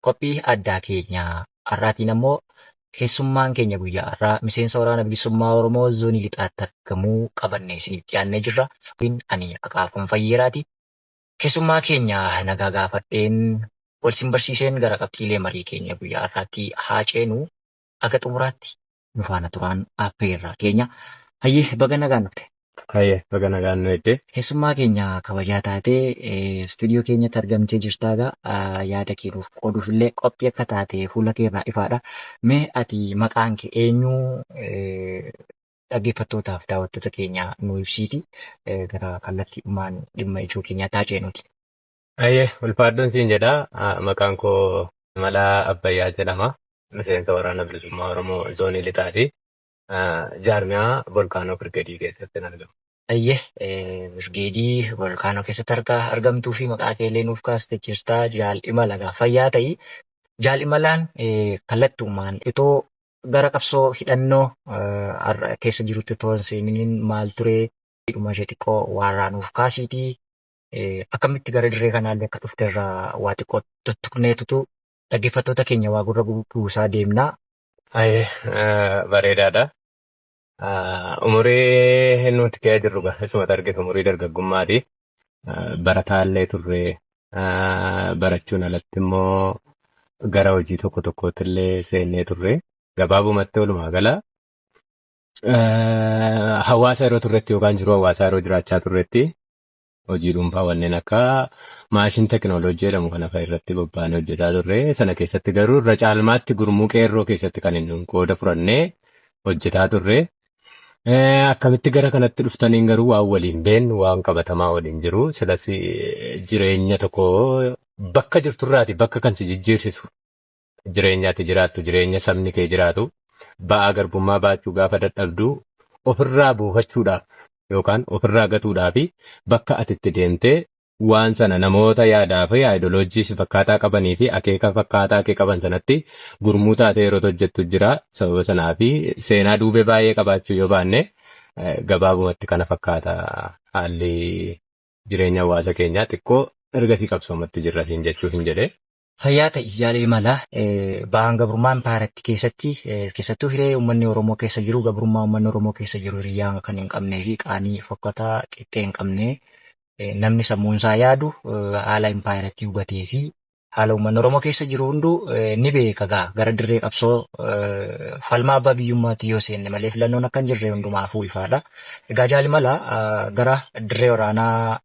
Qophii addaa keenya har'aatiin ammoo keessummaan keenya guyyaa har'aa miseensa Waraana Bilisummaa Oromoo Zoonii Lixaatti argamuu qabannee isiniif dhiyaannee jirra. Ani Aqaafoon Fayyeeraati. Keessummaa keenya nagaa gaafadheen wal sin barsiiseen gara qabxiilee marii keenya guyyaa har'aatti haa ceenu. Haga xumuraatti nu faana turaan affeerraa keenya. Hayyee baga nagaan dhufte. Hayyee baga nagaan nu eegde. Keessummaa keenya kabajaa taatee istuudiyoo keenyatti argamtee jirtaa egaa yaada kee nuuf qooduuf illee qophii akka taate fuula kee irraa ifaadha. Mee ati maqaan kee eenyu dhaggeeffattootaaf daawwattoota keenya nu ibsiiti gara kallattiidhumaan dhimma ijoo keenyaatti haa ceenuuti. Hayyee ulfaadhuun siin jedha. Maqaan koo Imalaa Abbayyaa jedhama. Miseensa Waraana Bilisummaa Oromoo Zoonii Lixaati. Jaarmiyaa Volkaanoo Birgeedii keessatti argama. Ayyee Birgeedii Volkaanoo keessatti argamtuu fi maqaa kee illee nuuf kaaste jirta Jaal Imala egaa fayyaa ta'i. Jaal Imalaan kallattumaan itoo gara qabsoo hidhannoo har'a keessa jirutti otoo hin seeniniin maal ture dhuma ishee xiqqoo waarraa nuuf kaasiitii akkamitti gara dirree kanaallee akka dhufte irraa waa xiqqoo tuttuqneetutu dhaggeeffattoota keenya waa gurra buusaa deemna. Hayyee bareedaadha. Umurii nuti kee jirru gaa isumatti argitu umurii dargaggummaati. Barataallee turre barachuun alatti immoo gara hojii tokko tokkootti illee seennee turre. Gabaabumatti walumaa gala hawaasa yeroo turretti yookaan jiruu hawaasaa yeroo jiraachaa turretti hojii dhuunfaa wanneen akka maashin tekinooloojii jedhamu kana fa'a irratti bobbaanee hojjetaa turre. Sana keessatti garuu irra caalmaatti gurmuu qeerroo keessatti kan inni qooda fudhannee hojjetaa turre. Akkamitti gara kanatti dhuftaniin garuu waan waliin beennu waan qabatamaa waliin jiru. Silas jireenya tokko bakka jirturraati bakka kan si jijjiirsisu jireenya ati jiraattu jireenya sabni kee jiraatu ba'aa garbummaa baachuu gaafa dadhabdu ofirraa buufachuudhaaf yookaan ofirraa gatuudhaaf bakka ati itti deemtee waan sana namoota yaadaa fi aayidoloojii si fakkaataa qabanii fi akeeka fakkaataa kee qaban sanatti gurmuu taatee yeroo hojjettu jira. Sababa sanaa fi seenaa duubee baay'ee qabaachuu yoo baanne gabaabumatti kana fakkaata haalli jireenya hawaasa keenyaa xiqqoo ergasii qabsoomatti jirra siin jechuuf hin jedhe. Fayyaa ta'i jaal Imala. Ba'aan gabrummaa impaayerattii keessatti keessattuu hiree uummanni Oromoo keessa jiru gabrummaa uummanni Oromoo keessa jiru hiriyyaa kan hin qabnee fi qaanii fokkataa qixxee hin qabne namni sammuun isaa yaadu haala impaayerattii hubatee fi haala uummanni Oromoo keessa jiru hunduu ni beeka gaa gara dirree qabsoo falmaa abbaa biyyummaatti yoo seenne malee filannoon akka hin jirre hundumaafuu ifaadha. Egaa Jaal Imala gara dirree waraanaa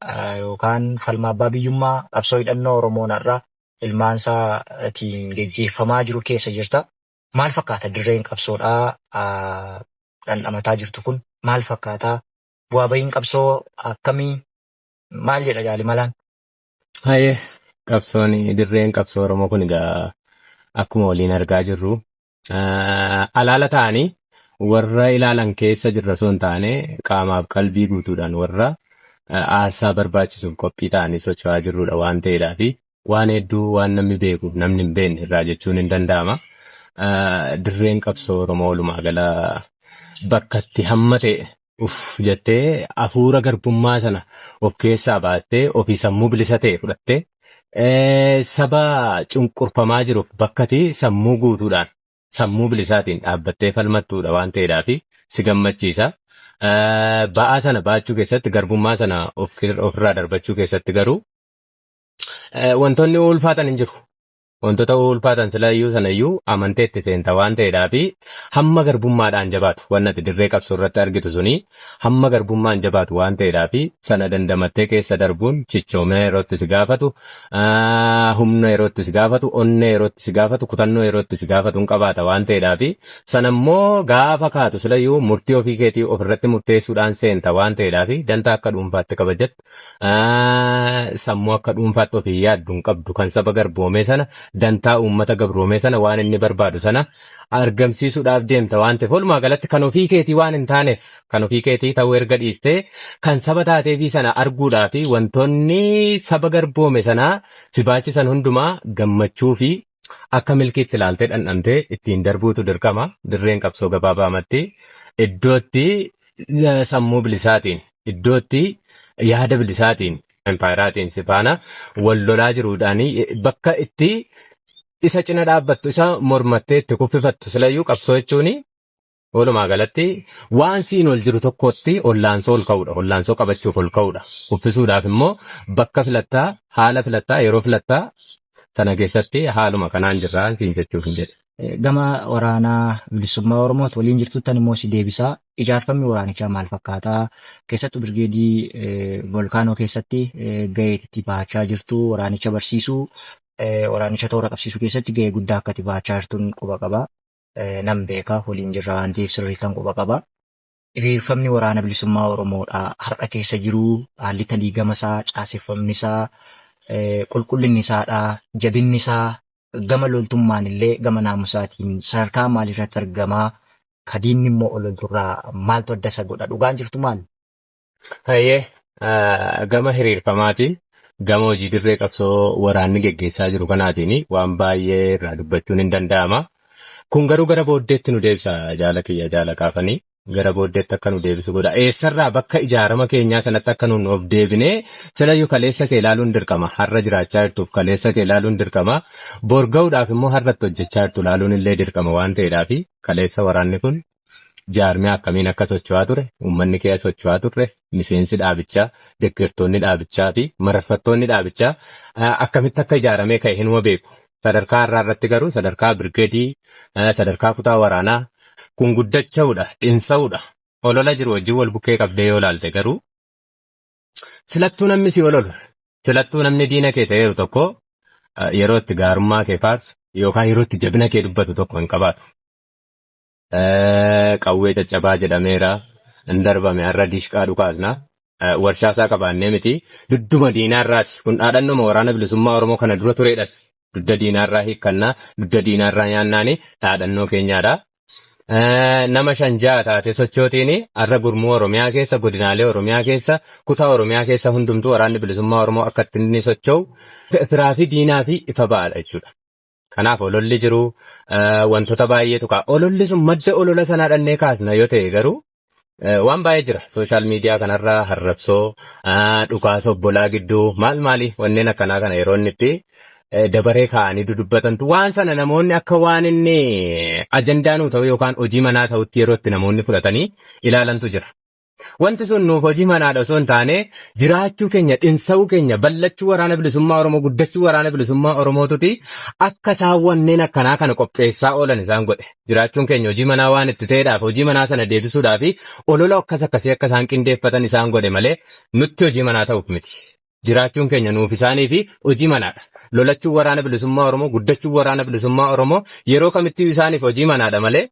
yookaan falma abbaa biyyummaa qabsoo hidhannoo Oromoon har'a ilmaansaatiin geggeeffamaa jiru keessa jirta. Maal fakkaata dirreen qabsoodhaa dhandhamataa jirtu kun maal fakkaata? Bu'aa bahiin qabsoo akkamii? Maal jedha Jaal Imalaan? Hayyee qabsoon dirreen qabsoo Oromoo kun egaa akkuma waliin argaa jirru alaala ta'anii warra ilaalan keessa jirra osoo hin taane qaamaaf qalbii guutuudhaan warra aarsaa barbaachisuuf qophii ta'anii socho'aa jirrudha waan ta'eedhaa fi waan hedduu waan namni beeku namni hin beekne irraa jechuun hin danda'ama. Dirreen qabsoo Oromoo walumaa gala bakka itti hamma ta'e uff jettee hafuura garbummaa sana of keessaa baattee ofii sammuu bilisa ta'e fudhattee saba cunqurfamaa jiruuf bakkati sammuu guutuudhaan sammuu bilisaatiin dhaabbattee falmattuudha waan ta'eedhaa fi si gammachiisa. Ba'aa sana baachuu keessatti garbummaa sana ofirraa darbachuu keessatti garuu wantoonni ulfaatan hin jiru. Wantoota ulfaatan sila iyyuu sana iyyuu amantee itti seenta waan ta'eedhaa fi hamma garbummaadhaan jabaatu waan ati dirree qabsoo irratti argitu suni hamma garbummaan jabaatu waan ta'eedhaa fi sana dandamattee keessa darbuun cichoomina yeroo itti si gaafatu, humna yeroo itti si gaafatu, onnee yeroo itti si gaafatu, kutannoo yeroo itti si gaafatu hin qabaata waan ta'eedhaa fi sana immoo gaafa kaatu sila iyyuu murtii ofii keetii ofirratti murteessuudhaan seenta waan ta'eedhaa fi dantaa akka dhuunfaatti kabajattu sammuu akka dhuunfaatti ofii yaaddu hin qabdu kan saba garboomee sana dantaa uummata gabroomee sana waan inni barbaadu sana argamsiisuudhaaf deemta waan ta'eef walumaa galatti kan ofii keetii waan hin taaneef kan ofii keetii ta'uu erga dhiiftee kan saba taateefii sana arguudhaa fi wantoonni saba garboome sanaa si baachisan hundumaa gammachuu fi akka milkiitti ilaaltee dhandhamtee ittiin darbuutu dirqama. Dirreen qabsoo gabaabaamatti iddootti sammuu bilisaatiin iddootti yaada bilisaatiin impaayeraatiin si faana wal lolaa jiruudhaan bakka itti Isa cina dhaabbattu, isa mormattee itti kuffifattu silayyuu qabsoo jechuun walumaa galatti waan siin ol jiru tokkotti ollaansoo ol ka'uudha. Ollaansoo qabachuuf ol ka'uudha. Kuffisuudhaaf immoo bakka filattaa, haala filattaa, yeroo filattaa sana keessatti haaluma kanaan jirraa siin jechuuf hin jedhe. Gama waraanaa bilisummaa Oromootti waliin jirtuttan immoo si deebisaa. Ijaarfamni waraanichaa maal fakkaataa? Keessattuu birgeedii Volkaanoo keessatti gahee itti bahachaa jirtu waraanicha barsiisuu, waraanicha toora qabsiisuu keessatti gahee guddaa akka itti bahachaa jirtuun quba qaba. Nan beeka waliin jirra waan ta'eef sirriittan quba qaba. Hiriirfamni waraana bilisummaa Oromoodha har'a keessa jiru haalli taliigama isaa, caaseffamni isaa, qulqullinni isaadha, jabinni isaa gama loltummaan illee gama naamusaatiin sadarkaa maalirratti argamaa kadiinni immoo ololturraa maaltu adda isa godha dhugaan jirtu maal? Hayyee gama hiriirfamaatiin gama hojii dirree qabsoo waraanni geggeessaa jiru kanaatiin waan baay'ee irraa dubbachuun hin danda'ama. Kun garuu gara booddeetti nu deebisa jaala kiyya jaala kaafanii gara booddeetti akka nu deebisu godha. Eessarraa bakka ijaarama keenyaa sanatti akka nuun of deebinee silayyuu kaleessa kee ilaaluun dirqama. Har'a jiraachaa jirtuuf kaleessa kee ilaaluun dirqama. Bor ga'uudhaaf immoo har'atti hojjechaa jirtu ilaaluun illee dirqama waan ta'eedhaaf kaleessa waraanni kun jaarmiyaa akkamiin akka socho'aa ture, uummanni keessa socho'aa turre, miseensi dhaabichaa, deggertoonni dhaabichaa fi mararfattoonni dhaabichaa akkamitti akka ijaaramee ka'e hinuma beeku. Sadarkaa har'aa irratti garuu sadarkaa birgeedii, sadarkaa kutaa waraanaa kun guddacha'uudha, dhinsa'uudha. Olola jiru wajjin wal bukkee qabdee yoo ilaalte garuu silattuu namni si ololu, silattuu namni diina kee ta'eeru tokko yeroo itti gaarummaa kee faarsu yookaan yeroo itti jabina kee dubbatu tokko hin qabaatu. Qawwee caccabaa jedhameera. Hin darbame har'a dishqaa dhukaasna. Warshaa isaa qabaannee miti. Dudduma diinaarraas kun dhaadhannoma waraana bilisummaa Oromoo kana dura turedhas. Dudda diinaarraa hiikkannaa, dudda diinaarraa nyaannaani dhaadhannoo keenyaadha. Nama shan ja'a taatee sochootiin har'a gurmuu Oromiyaa keessa, godinaalee Oromiyaa keessa, kutaa Oromiyaa keessa hundumtuu waraanni bilisummaa Oromoo akka ittiin inni socho'u firaa fi diinaa fi ifa ba'aadha jechuudha. Kanaaf ololli jiru wantoota baay'eetu ka'a. Ololli sun madda olola sanaa dhannee kaasna yoo ta'e garuu waan baay'ee jira. Sooshaal miidiyaa kanarraa harrabsoo, dhukaasa obbolaa gidduu maal maali wanneen akkanaa kana yeroo inni itti dabaree kaa'anii dudubbatantu waan sana namoonni akka waan inni ajandaa nuu ta'u yookaan hojii manaa ta'utti yeroo itti namoonni fudhatanii ilaalantu jira. Wanti sun nuuf hojii manaadha osoo hin taane jiraachuu keenya, dhinsa'uu keenya, bal'achuu waraana bilisummaa Oromoo, guddachuu waraana bilisummaa Oromootuti akka isaan wanneen akkanaa kana qopheessaa oolan isaan godhe. Jiraachuun keenya hojii manaa waan itti ta'eedhaaf hojii manaa sana deebisuudhaaf olola akkas akkasii akka isaan qindeeffatan isaan godhe malee nutti hojii manaa ta'uuf miti. Jiraachuun keenya nuuf isaanii fi hojii manaadha. Lolachuun waraana bilisummaa Oromoo, guddachuun waraana bilisummaa Oromoo yeroo kamittiyyuu isaaniif hojii manaadha malee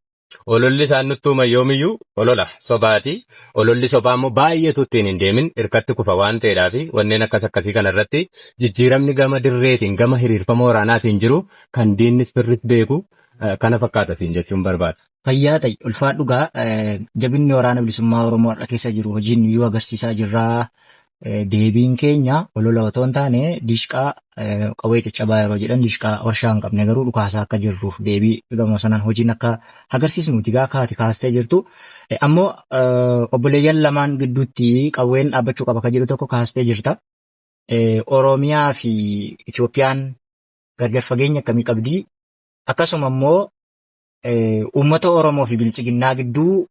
Ololli isaan nutti uuman yoomiyyuu olola sobaati. Ololli sobaa immoo baay'eetu ittiin hin deemin hirkatti kufa waan ta'eedhaaf wanneen akkas akkasii kana irratti jijjiiramni gama dirreetiin gama hiriirfama waraanaatiin jiru kan diinnis firris beeku kana fakkaata siin jechuun barbaada. Fayyaa ta'i ulfaadhu gaa jabinni waraana bilisummaa Oromoo har'a keessa jiru hojiin nuyyuu agarsiisaa jirraa. Deebiin keenya olola otoo hin taane dishqaa qawwee caccabaa yeroo jedhan dishqaa warshaa hin qabne garuu dhukaasaa akka jirruuf deebii gama sanaan hojiin akka agarsiisnuuti gaa kaati kaastee jirtu. Ammoo obboleeyyan lamaan gidduutti qawween dhaabbachuu qaba kan jedhu tokko kaastee jirta. Oromiyaa fi Itoophiyaan gargar fageenya akkamii qabdi? Akkasuma immoo uummata Oromoo fi Biltsiginnaa gidduu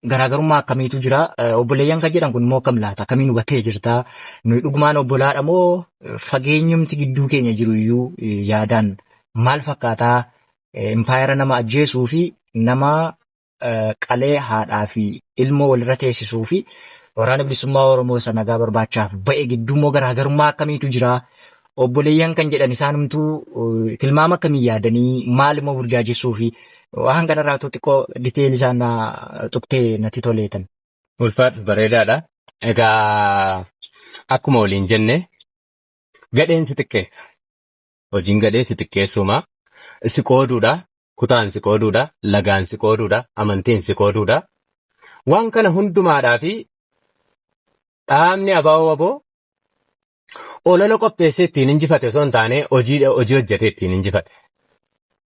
garaagarummaa akkamiitu jira? Obboleeyyan kan jedhan kun immoo akkam laata? Akkamiin hubattee jirta? Nuyi dhugumaan obbolaadha moo fageenyumti gidduu keenya jiru iyyuu yaadaan maal fakkaataa? Impaayera nama ajjeesuu fi nama qalee haadhaa fi ilmoo walirra teessisuu fi waraana bilisummaa Oromoo isa nagaa barbaachaaf ba'e gidduu immoo garaagarummaa akkamiitu jira? Obboleeyyan kan jedhan isaanumtuu tilmaama akkamii yaadanii maal immoo burjaajessuu fi waan kanarraa utuu xiqqoo diteelii isaan na tuqtee natti toleetan. Ulfaadhu bareedaadha. Egaa akkuma waliin jenne gadheen si xiqqeessa. Hojiin gadhee si xiqqeessuuma. Si qooduudha. Kutaan si qooduudha. Lagaan si qooduudha. Amantiin si qooduudha. Waan kana hundumaadhaa fi dhaabni ABO WBO olola qopheessee ittiin injifate osoo hin taane hojii hojii hojjetee ittiin injifate.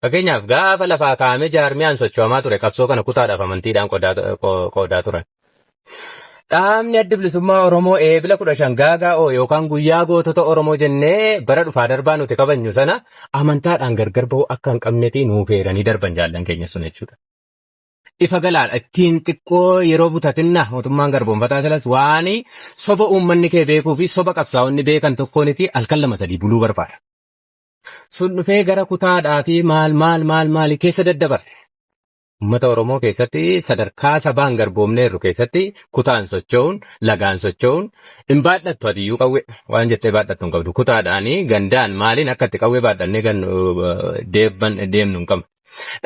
Fakkeenyaaf gaafa lafaa kaa'amee jaarmiyaan socho'amaa ture qabsoo kana kutaadhaaf amantiidhaan qoodaa turan. Dhaabni Addi Bilisummaa Oromoo Eebila 15 Gaagaa'oo yookaan Guyyaa Gootota Oromoo jennee bara dhufaa darbaa nuti kabajnu sana amantaadhaan gargar ba'uu akka hin qabneti nuuf eeranii darban jaallan keenya sun jechuudha. Ifa galaadha. Ittiin xiqqoo yeroo butatinna mootummaan garboomfataa silas waan soba uummanni kee beekuu fi soba qabsaa'onni beekan tokkoon fi halkan lama sadii buluu barbaada. Sun dhufee gara kutaadhaa fi maal maal maal maali keessa daddabarre. Uummata Oromoo keessatti sadarkaa sabaan garboomneerru keessatti kutaan socho'uun, lagaan socho'uun hin baadhattu atiyyuu qawwee waan jettee baadhattu hin qabdu. Kutaadhaanii gandaan maaliin akka itti qawwee baadhannee gan deebban deemnu hin qabnu.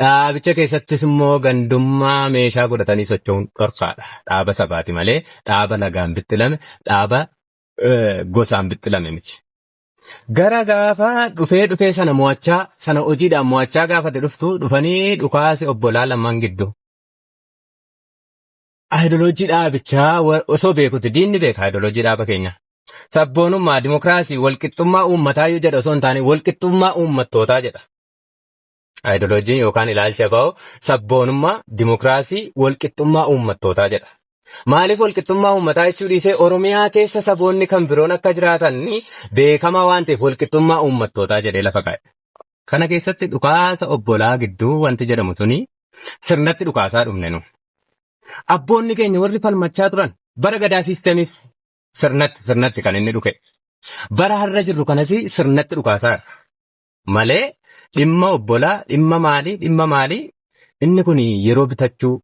Dhaabicha keessattis immoo gandummaa meeshaa godhatanii socho'uun dhorkaadha. Dhaaba sabaati malee dhaaba lagaan bixxilame, dhaaba gosaan bixxilame miti. Gara gaafa dhufee dhufee sana mo'achaa sana hojiidhaan mo'achaa gaafate dhuftu dhufanii dhukaasi obbolaa lamaan gidduu. Aayidoloojii dhaabichaa osoo beekuti diinni beeka aayidoloojii dhaaba keenya. Sabboonummaa, dimokiraasii, walqixxummaa uummataa yoo jedha osoo hin taane walqixxummaa uummattootaa jedha. Aayidoloojiin yookaan ilaalchi ABO sabboonummaa, dimokiraasii, walqixxummaa uummattootaa jedha. Maaliif walqixxummaa uummataa jechuu dhiisee Oromiyaa keessa saboonni kan biroon akka jiraatan beekamaa waan ta'eef walqixxummaa uummattootaa jedhee lafa kaa'e. Kana keessatti dhukaasa obbolaa gidduu wanti jedhamu suni sirnatti dhukaasaa dhumne nu. Abboonni keenya warri falmachaa turan bara gadaa siistemis sirnatti sirnatti kan inni dhuke. Bara har'a jirru kanas sirnatti dhukaasaa malee dhimma obbolaa dhimma maalii dhimma maalii inni kun yeroo bitachuu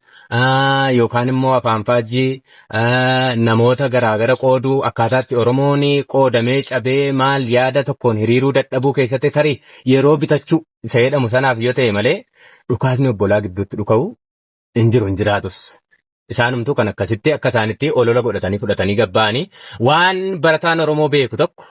yookaan immoo afaan faajjii namoota garaagara qooduu akkaataatti Oromoon qoodamee cabee maal yaada tokkoon hiriiruu dadhabuu keessatti tarii yeroo bitachuu isa jedhamu sanaaf yoo ta'e malee dhukaasni obbolaa gidduutti dhuka'u hin jiru hin jiraatus. Isaanumtuu kan akkasitti akka isaanitti olola godhatanii fudhatanii gabba'anii waan barataan Oromoo beeku tokko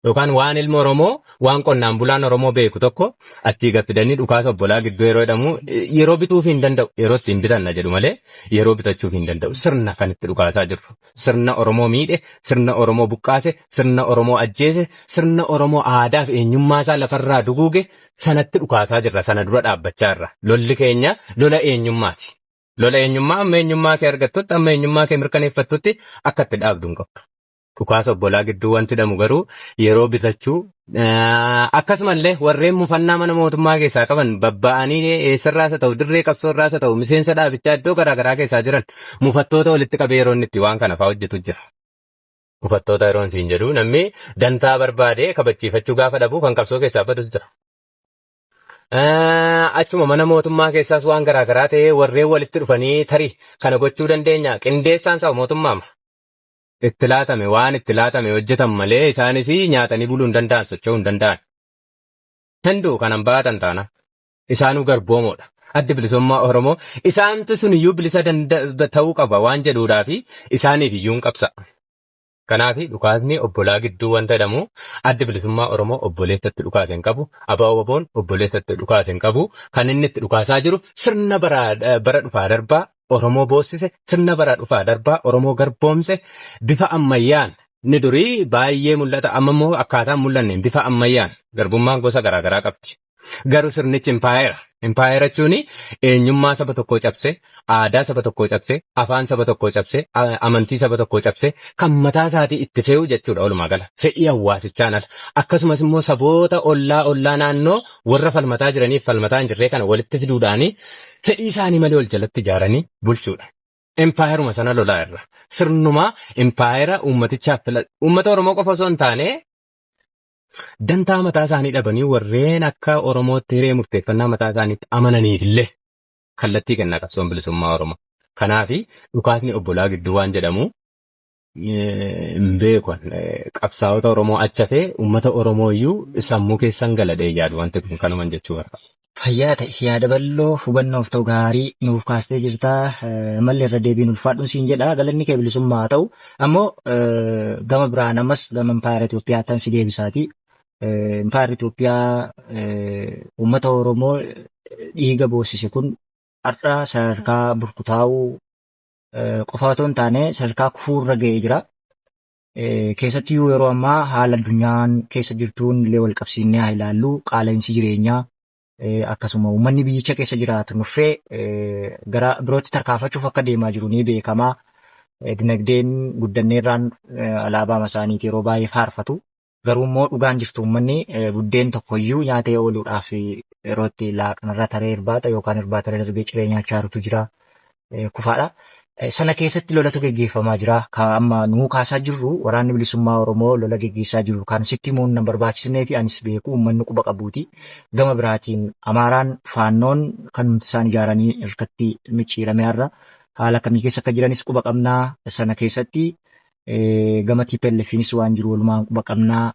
yookaan waan ilma Oromoo waan qonnaan bulaan Oromoo beeku tokko achii gad fidanii dhukaasa obbolaa gidduu yeroo jedhamu yeroo bituuf hin danda'u yeroo siin bitanna jedhu malee yeroo bitachuuf hin danda'u sirna kan itti dhukaasaa jirru sirna Oromoo miidhe sirna Oromoo buqqaase sirna Oromoo ajjeese sirna Oromoo aadaa fi eenyummaa isaa lafarraa duguuge sanatti dhukaasaa jirra sana dura dhaabbachaa jirra lolli keenya lola eenyummaati. Lola eenyummaa amma eenyummaa kee argattutti amma eenyummaa kee mirkaneeffattutti akka itti dhaabdu hin qabdu. Dhukaasa obbolaa gidduu wanti jedhamu garuu yeroo bitachuu akkasumallee warreen mufannaa mana mootummaa keessaa qaban babba'anii eessarraas haa ta'u dirree qabsoorraas haa ta'u miseensa dhaabichaa iddoo garaagaraa keessaa jiran mufattoota walitti qabee yeroo inni itti waan kana fa'aa hojjetu jira. Mufattoota yeroo inni jedhu namni dantaa barbaade kabachiifachuu gaafa dhabu kan qabsoo keessaa badus jira. Achuma mana mootummaa keessaas waan garaagaraa ta'ee warreen walitti dhufanii tarii kana gochuu dandeenya qindeessaan isaa mootummaama. Itti laatame waan itti laatame hojjetan malee isaanis nyaatanii buluu hin danda'an socho'uu hin danda'an. Hunduu kanan baatan taana. Isaanuu garboomoodha. Addi bilisummaa Oromoo isaantu sun iyyuu bilisa ta'uu qaba waan jedhuudhaa fi isaaniif iyyuu hin qabsa. Kanaaf dhukaasni obbolaa gidduu wanta jedhamu addi bilisummaa Oromoo obboleessa itti dhukaase hin qabu. ABO WBOn obboleessa itti dhukaase hin qabu. Kan inni itti dhukaasaa jiru sirna bara dhufaa darbaa Oromoo boossise, sirna bara dhufaa darbaa Oromoo garboomse bifa ammayyaan inni durii baay'ee mul'ata amma immoo akkaataa hin mul'anneen bifa ammayyaan garbummaan gosa garaa garaa qabdi. Garuu sirnichi impaayera. Impaayera jechuun eenyummaa saba tokkoo cabse, aadaa saba tokkoo cabse, afaan saba tokkoo cabse, amantii saba tokkoo cabse kan mataa isaatii itti fe'u jechuudha walumaa gala. Fedhii hawaasichaan ala. Akkasumas immoo saboota ollaa ollaa naannoo warra falmataa jiraniif falmataa hin jirree kana walitti fiduudhaan fedhii isaanii malee wal jalatti ijaaranii bulchuudha. Impaayeruma sana lolaa irra. Sirnuma impaayera uummatichaaf uummata Oromoo qofa osoo hin taane dantaa mataa isaanii dhabanii warreen akka Oromootti hiree murteeffannaa mataa isaaniitti amananiif illee kallattii kenna qabsoon bilisummaa Oromoo. Kanaaf dhukaasni obbolaa gidduu waan jedhamu hin beeku. Qabsaa'ota Oromoo achi hafee uummata Oromoo iyyuu sammuu keessan galadhee yaadu wanti kun kanuman jechuu barbaada. Fayyaa ta'i yaada bal'oo hubannoof ta'u gaarii nuuf kaastee jirta. Malli irra deebiin ulfaadhuun siin jedha. Galanni kee bilisummaa haa ta'u. Ammoo gama biraan ammas gama impaayera Itoophiyaa tan si deebisaati. Impaayerri Itoophiyaa uummata Oromoo dhiiga boossise kun har'a sadarkaa burkutaa'uu qofa otoo hin taane sadarkaa kufuurra ga'ee jira. Keessattiyyuu yeroo ammaa haala addunyaan keessa jirtuun illee wal qabsiisnee haa ilaallu. Qaala'insi jireenyaa akkasuma uummanni biyyicha keessa jiraatu nuffee gara birootti tarkaanfachuuf akka deemaa jiru ni beekama. Dinagdeen guddanneerraan alaabaa isaaniiti yeroo baay'ee faarfatu. Garuu immoo dhugaan jirtu uummanni buddeen tokkoyyuu nyaatee ooluudhaaf yeroo itti laaqanarra taree irbaata yookaan irbaata irra darbee ciree nyaachaa jirutu jira. Kufaadha. Sana keessatti lolatu geggeeffamaa jira. Kan amma nuu kaasaa jirru waraanni bilisummaa Oromoo lola geggeessaa jiru kan sitti himuun na barbaachisnee fi anis beeku uummanni quba qabuuti. Gama biraatiin Amaaraan faannoon kan isaan ijaaranii harkatti micciirame har'a haala kamii keessa akka jiranis quba qabnaa. Sana keessatti gama TPLFiinis waan jiru walumaan quba qabnaa.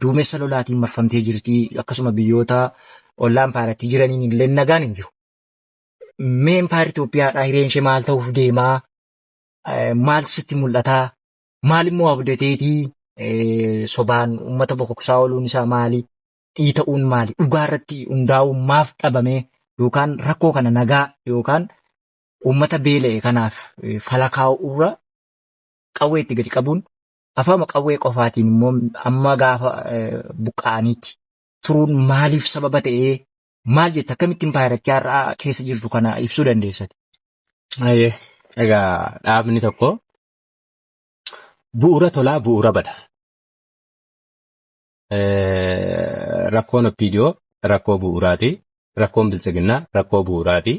Duumessa lolaatiin marfamtee jirti. Akkasuma biyyoota ollaa impaayaratti jiraniin illee nagaan hin jiru. Mee impaayerri Itoophiyaadhaa hireen ishee maal ta'uuf deemaa? Maal sitti mul'ataa? Maal immoo abdateetii sobaan uummata bokoksaa ooluun isaa maali? Dhiita'uun maali? Dhugaa irratti hundaa'uun maaf dhabame? Yookaan rakkoo kana nagaa yookaan uummata beela'e kanaaf fala kaa'uurra qawwee itti gadi qabuun afama qawwee qofaatiin immoo amma gaafa buqqa'aniitti turuun maaliif sababa ta'ee maal jetta akkamitti impaayericha har'aa keessa jirtu kana ibsuu dandeessati? Ayyee. Egaa dhaabni tokko bu'uura tolaa bu'uura bada. Rakkoon OPDO rakkoo bu'uuraati. Rakkoon Biltsiginnaa rakkoo bu'uuraati.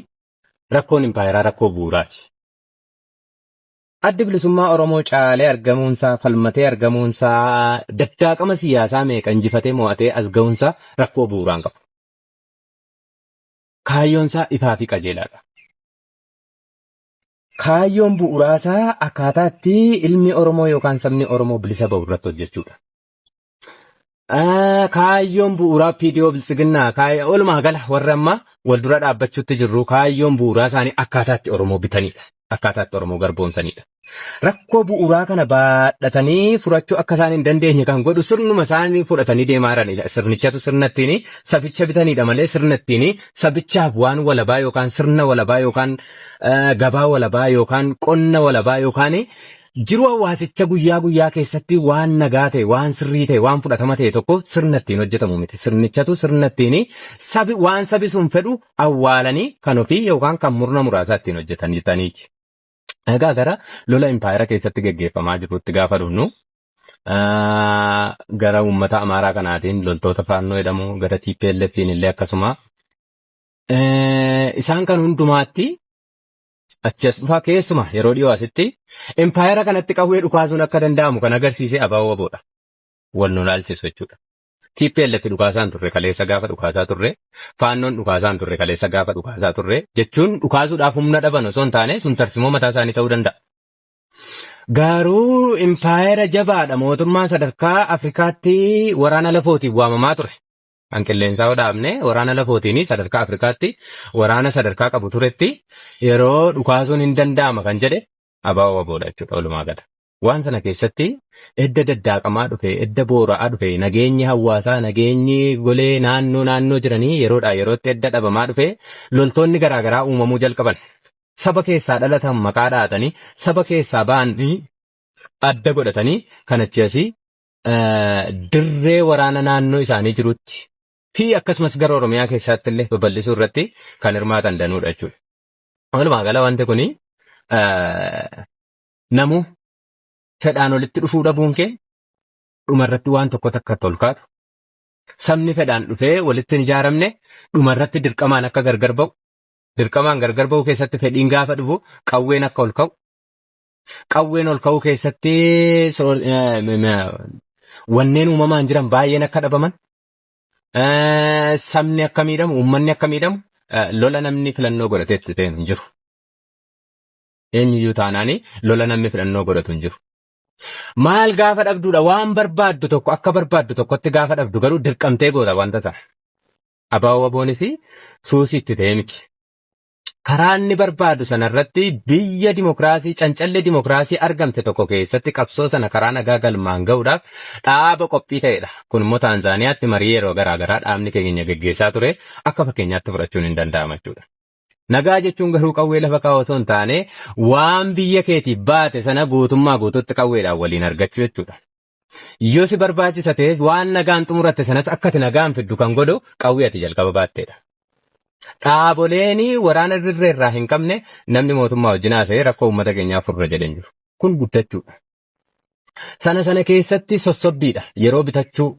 Rakkoon impaayeraa rakkoo bu'uuraati. Addi Bilisummaa Oromoo caalee argamuunsaa, falmatee argamuunsaa, daddaaqama siyaasaa meeqa injifatee mo'atee as ga'uunsaa rakkoo bu'uuraan qabu. Kaayyoonsaa ifaa fi qajeelaadha. Kaayyoon bu'uuraasaa akkaataa itti ilmi Oromoo yookaan sabni Oromoo bilisa ba'u irratti hojjechuudha. Kaayyoon bu'uuraa PDO Biltsiginnaa walumaa gala warra amma wal dura dhaabbachuutti jirru kaayyoon bu'uuraa isaanii akkaataa itti Oromoo bitanidha. Akkaataa itti Oromoo garboomsanidha. Rakkoo bu'uuraa kana baadhatanii furachuu akka isaan hin dandeenye kan godhu sirnuma isaanii fudhatanii deemaa jiranidha. Sirnichatu sirna ittiin sabicha bitanidha malee sirna ittiin sabichaaf waan walabaa yookaan sirna walabaa yookaan gabaa walabaa yookaan qonna walabaa yookaan Jiruu hawaasicha guyyaa guyyaa keessatti waan nagaa ta'e, waan sirrii ta'e, waan fudhatama ta'e tokko sirna ittiin hojjetamu miti. Sirnichatu sirna ittiin sabi waan sabi sun fedhu awwaalanii kan ofii yookaan kan murna muraasaa ittiin hojjetan jettaniiti. Egaa gara lola impaayera keessatti geggeeffamaa jirutti gaafa dhufnu gara uummata Amaaraa kanaatiin loltoota faannoo jedhamu gara TPLFiin illee akkasuma isaan kan hundumaatti achi as dhufaa keessuma yeroo dhiyoo asitti impaayera kanatti qawwee dhukaasuun akka danda'amu kan agarsiise ABO WBOdha. Wal nu laalchisu jechuudha. TPLF dhukaasaan turre kaleessa gaafa dhukaasaa turre, faannoon dhukaasaan turre kaleessa gaafa dhukaasaa turre jechuun dhukaasuudhaaf humna dhaban osoo hin taane sun tarsimoo mataa isaanii ta'uu danda'a. Garuu impaayera jabaadha mootummaan sadarkaa Afrikaatti waraana lafootiin waamamaa ture. Kan qilleensaa yoo dhaabne waraana lafootiin sadarkaa Afrikaatti waraana sadarkaa qabu turetti yeroo dhukaasuun hin danda'ama kan jedhe ABO WBOdha jechuudha walumaa gala. Waan sana keessatti edda daddaaqamaa dhufe, edda boora'aa dhufe, nageenyi hawaasaa, nageenyi golee naannoo naannoo jiranii yeroodhaa yerootti edda dhabamaa dhufe loltoonni garaagaraa uumamuu jalqaban. Saba keessaa dhalatan maqaa dha'atanii, saba keessaa ba'anii adda godhatanii kan achi asii dirree waraana naannoo isaanii jirutti fi akkasumas gara Oromiyaa keessaatti illee babal'isuu irratti kan hirmaatan danuudha jechuudha. Walumaa gala wanti kuni namu fedhaan walitti dhufuu dhabuun kee dhumarratti waan tokko takka ol kaatu. Sabni fedhaan dhufee walitti hin ijaaramne dhumarratti dirqamaan akka gargar ba'u. Dirqamaan gargar ba'uu keessatti fedhiin gaafa dhufu qawween akka ol ka'u. Qawween ol ka'uu keessatti wanneen uumamaan jiran baay'een akka dhabaman, sabni akka miidhamu, uummanni akka miidhamu lola namni filannoo godhatee itti ta'e hin jiru. Eenyuyyuu taanaani lola namni filannoo godhatu hin jiru. Maal gaafa dhabduudha waan barbaaddu tokko akka barbaaddu tokkotti gaafa dhabdu garuu dirqamtee goota wanta ta'a. Abaaboo waboonis suusii itti ta'ee miti. Karaa inni barbaadu sanarratti biyya dimokiraasii cancalli dimokiraasii argamte tokko keessatti qabsoo sana karaa nagaa galmaan ga'uudhaaf dhaaba qophii ta'edha. Kun immoo Taanzaaniyaatti marii yeroo garaa garaa dhaabni keenya geggeessaa ture akka fakkeenyaatti fudhachuun hin danda'ama jechuudha. Nagaa jechuun garuu qawwee lafa kaa'u otoo hin taane waan biyya keetiif baate sana guutummaa guutuutti qawweedhaan waliin argachuu jechuudha. Yoo si barbaachisa ta'e waan nagaan xumuratte sanas akka ati nagaan fiddu kan godhu qawwee ati jalqaba baatteedha. Dhaaboleen waraana dirree irraa hin qabne namni mootummaa wajjin haasa'ee rakkoo uummata keenyaa furra jedhee hin jiru. Kun guddachuudha. Sana sana keessatti sossobbiidha. Yeroo bitachuu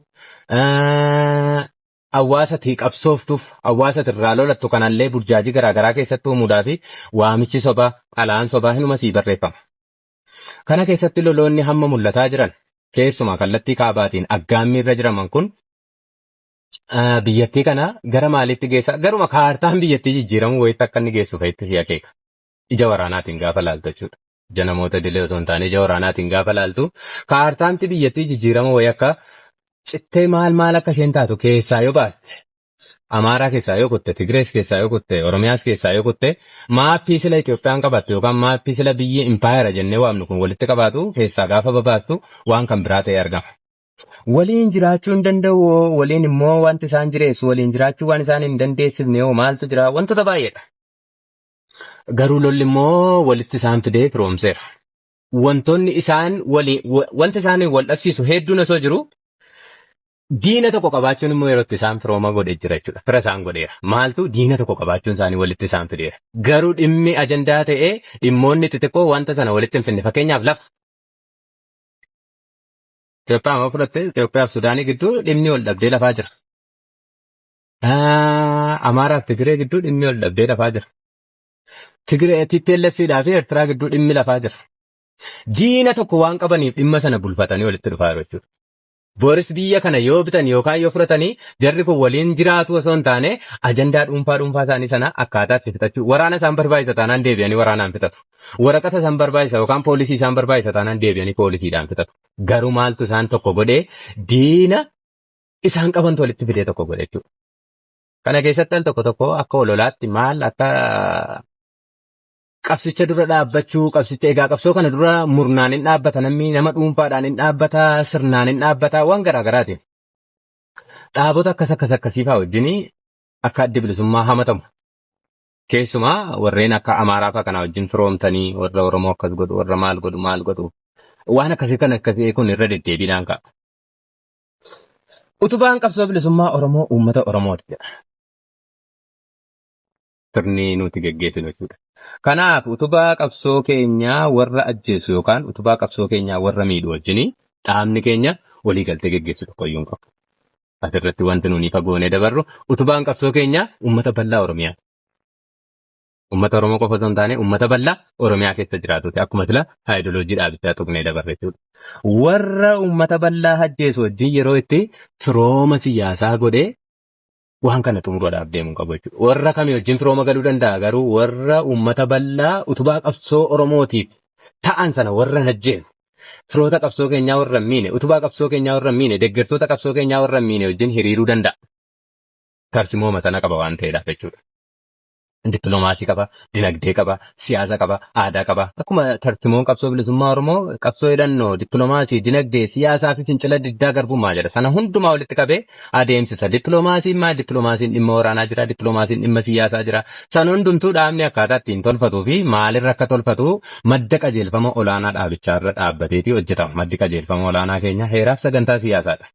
hawaasati qabsooftuuf hawaasati irraa lolattu kanallee burjaajii garaagaraa keessatti uumuudhaa fi waamichi sobaa xalayaan sobaa hinuma sii barreeffama. Kana keessatti loloonni hamma mul'ataa jiran keessumaa kallattii kaabaatiin aggaammii irra jiraman kun biyyattii kana gara maaliitti geessa? Garuma kaartaan biyyattii jijjiiramuu wayitti akka inni geessu fa'itti si akeeka. Ija waraanaatiin gaafa laaltu jechuudha. Ija namoota idilee otoo hin taane ija waraanaatiin gaafa laaltu kaartaanti biyyattii jijjiiramuu wayii akka cittee maal maal akka isheen taatu keessaa yoo baatte Amaaraa keessaa yoo kutte, Tigirees keessaa yoo kutte, Oromiyaas keessaa yoo kutte, maappii sila Itoophiyaan qabattu yookaan maappii sila biyyi impaayera jennee waamnu kun walitti qabaatu keessaa gaafa babaastu waan kan biraa ta'ee argama. Waliin jiraachuu hin danda'u hoo, waliin immoo wanti isaan jireessu waliin jiraachuu waan isaan hin dandeessifne hoo maaltu jira? Wantoota baay'eedha. Garuu lolli immoo walitti isaan fidee firoomseera. Wantoonni isaan walii wanti isaan wal dhabsiisu hedduun osoo jiru diina tokko qabaachuun immoo yeroo itti isaan firooma godhe jira jechuudha. Fira isaan godheera. Maaltu diina tokko qabaachuun isaanii walitti isaan fideera. Garuu dhimmi ajandaa ta'ee dhimmoonni xixiqqoo wanta sana walitti hin finne. Fakkeenyaaf lafa. Itoophiyaa amma fudhatte Itoophiyaa fi Sudaanii gidduu dhimmi wal dhabdee lafaa jira. Amaaraa fi Tigiree gidduu dhimmi wal dhabdee lafaa jira. Tigiree TPLF fi Eertiraa gidduu dhimmi lafaa jira. Diina tokko waan qabaniif dhimma sana bulfatanii walitti dhufaa jiru jechuudha. Boris biyya kana yoo bitan yookaan yoo fudhatanii jarri kun waliin jiraatu osoo hin taane ajandaa dhuunfaa dhuunfaa isaanii sana akkaataa itti fixachuu waraana isaan barbaachisa taanaan deebi'anii waraanaan fixatu. Waraqata isaan barbaachisa yookaan poolisii isaan barbaachisa taanaan deebi'anii poolisiidhaan fixatu. Garuu maaltu isaan tokko godhee diina isaan qabantu walitti fidee tokko godhe jechuudha. Kana keessatti al tokko tokko akka ololaatti maal akka qabsicha dura dhaabbachuu qabsicha egaa qabsoo kana dura murnaan hin dhaabbata namni nama dhuunfaadhaan hin dhaabbata sirnaan hin dhaabbata waan garaa garaati. Dhaabota akkas akkas akkasii fa'aa wajjin akka addi bilisummaa hamatamu. Keessumaa warreen akka Amaaraa fa'aa kana wajjin firoomtanii warra Oromoo akkas godhu warra maal godhu maal godhu waan akkasii kan akkasii kun irra deddeebiidhaan ka'a. Utubaan qabsoo bilisummaa Oromoo uummata Oromooti jedha. Sirni nuti geggeessinu jechuudha. Kanaaf utubaa qabsoo keenyaa warra ajjeesu yookaan utubaa qabsoo keenyaa warra miidhu wajjin dhaabni keenya walii galtee geggeessu tokko iyyuu hin qabu. Asirratti wanti nuni fagoonee dabarru utubaan qabsoo keenyaa uummata bal'aa Oromiyaa. Uummata Oromoo qofa osoo hin taane uummata bal'aa Oromiyaa keessa jiraatuti. Akkuma sila haayidoloojii dhaabichaa tuqnee dabarre jechuudha. Warra uummata bal'aa ajjeesu wajjin yeroo itti firooma siyaasaa godhee waan kana xumuruudhaaf deemuu qabu jechuudha. Warra kamii wajjin firooma galuu danda'a garuu warra uummata bal'aa utubaa qabsoo Oromootiif ta'an sana warra hin ajjeefne firoota qabsoo keenyaa warra hin miine utubaa qabsoo keenyaa warra hin miine deeggartoota qabsoo keenyaa warra hin miine wajjin hiriiruu danda'a. Tarsimooma sana qaba waan ta'eedhaaf jechuudha. Dippiloomaasii qaba, dinagdee qaba, siyaasa qaba, aadaa qaba. Akkuma tartimoon qabsoo bilisummaa Oromoo qabsoo hidhannoo, dippiloomaasii, dinagdee, siyaasaa fi fincila diddaa garbummaa jedha. Sana hundumaa walitti qabee adeemsisa. Dippiloomaasiin maal? Dippiloomaasiin dhimma waraanaa jira, dippiloomaasiin dhimma siyaasaa jira. Sana hundumtuu dhaabni akkaataa ittiin tolfatuu fi maalirra akka tolfatu madda qajeelfama olaanaa dhaabichaarra dhaabbateeti hojjetama. Maddi qajeelfama olaanaa keenya heeraaf sagantaa siyaasaadha.